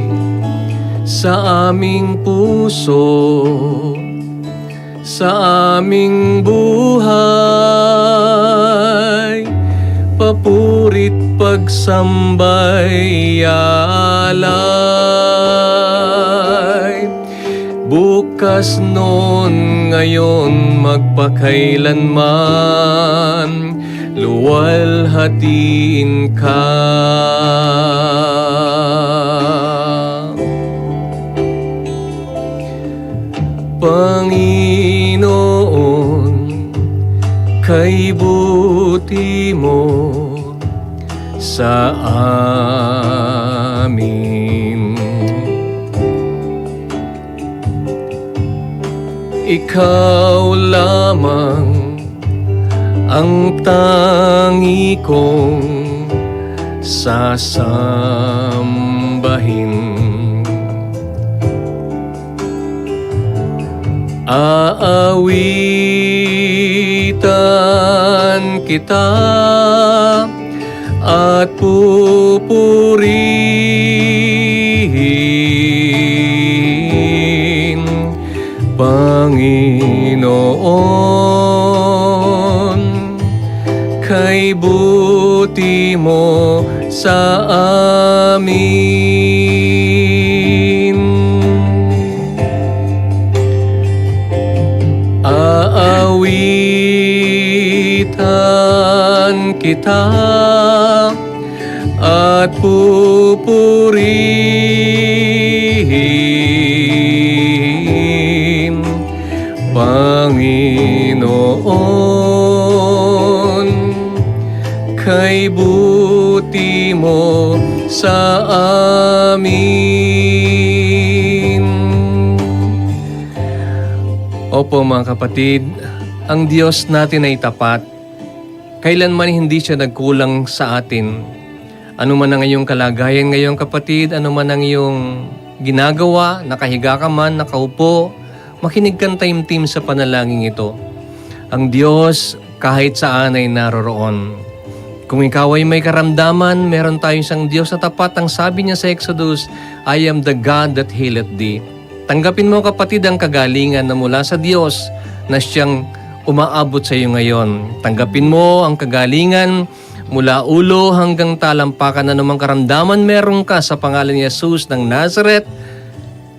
Sa aming puso, sa aming buhay, papuri't pagsambay, alay. Bukas, noon, ngayon, magpakailanman, luwalhatiin ka. Panginoon, kay buti mo sa amin. Ikaw lamang ang tangi kong sasambahin. Aawitan kita at pupurihin, Panginoon, kay buti mo sa amin. Aawitan kita at pupurihin, Panginoon, kay buti mo sa amin. Opo, mga kapatid, ang Diyos natin ay tapat. Kailanman hindi siya nagkulang sa atin. Ano man ang iyong kalagayan ngayon, kapatid, ano man ang iyong ginagawa, nakahiga ka man, nakaupo, makinig kang taimtim sa panalangin ito. Ang Diyos kahit saan ay naroroon. Kung ikaw ay may karamdaman, meron tayong isang Diyos na tapat. Ang sabi niya sa Exodus, "I am the God that healeth thee." Tanggapin mo, kapatid, ang kagalingan na mula sa Diyos na siyang umaabot sa iyo ngayon. Tanggapin mo ang kagalingan mula ulo hanggang talampakan. Anumang karamdaman meron ka, sa pangalan ni Jesus ng Nazareth,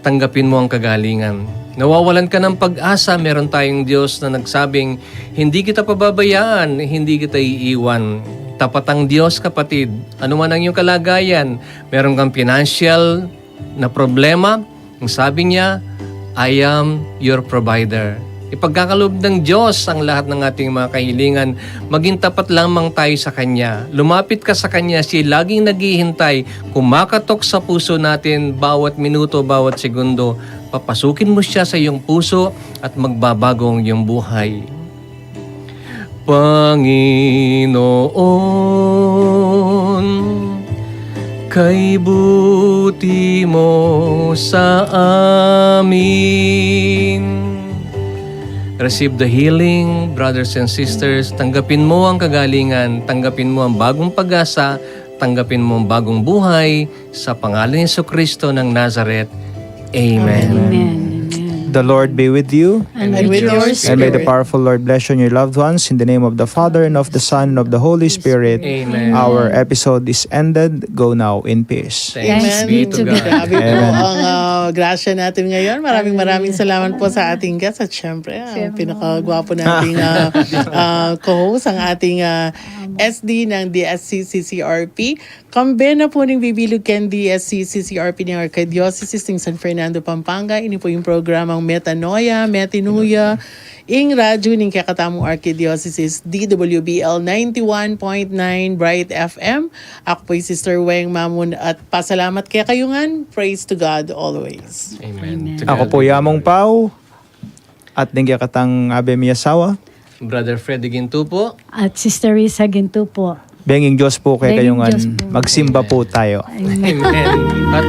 tanggapin mo ang kagalingan. Nawawalan ka ng pag-asa, meron tayong Diyos na nagsabing, "Hindi kita pababayaan, hindi kita iiwan." Tapat ang Diyos, kapatid. Ano man ang iyong kalagayan, meron kang financial na problema, ang sabi niya, "I am your provider." Ipagkakaloob ng Diyos ang lahat ng ating mga kahilingan. Maging tapat lamang tayo sa Kanya. Lumapit ka sa Kanya, siya laging naghihintay. Kumakatok sa puso natin bawat minuto, bawat segundo. Papasukin mo siya sa iyong puso at magbabago ang iyong buhay. Panginoon, kay buti mo sa amin. Receive the healing, brothers and sisters. Tanggapin mo ang kagalingan, tanggapin mo ang bagong pag-asa, tanggapin mo ang bagong buhay sa pangalan ni Jesucristo ng Nazareth. Amen. Amen. Amen. The Lord be with you. And with your And may the spirit. powerful Lord bless you and your loved ones in the name of the Father and of the Son and of the Holy Spirit. Amen. Our episode is ended. Go now in peace. Thanks Amen. be to God. Grabe po Amen. ang ah, grasya natin ngayon. Maraming maraming salamat po sa ating guest at syempre ang Siyempre. Pinakagwapo nating ah, ah, co-host, ang ating ah, S D ng D S C C C R P. Kambe na po ning bibilug ken D S C C C R P ning Archdiocese ning San Fernando, Pampanga. Ini po yung programang Metanoia, Metanoia, ing radyo ning kekatamung Archdiocese, D W B L ninety-one point nine Bright F M. Ako po yung Sister Weng Mamun at pasalamat kekayu ngan. Praise to God always. Amen. Ako po i Among Pau at ning kekatang abe mi asawa. Brother Freddy Ginto po. At Sister Risa Ginto po. Benging Diyos po kekayu Benging ngan. Diyos po. Magsimba po tayo. Amen. At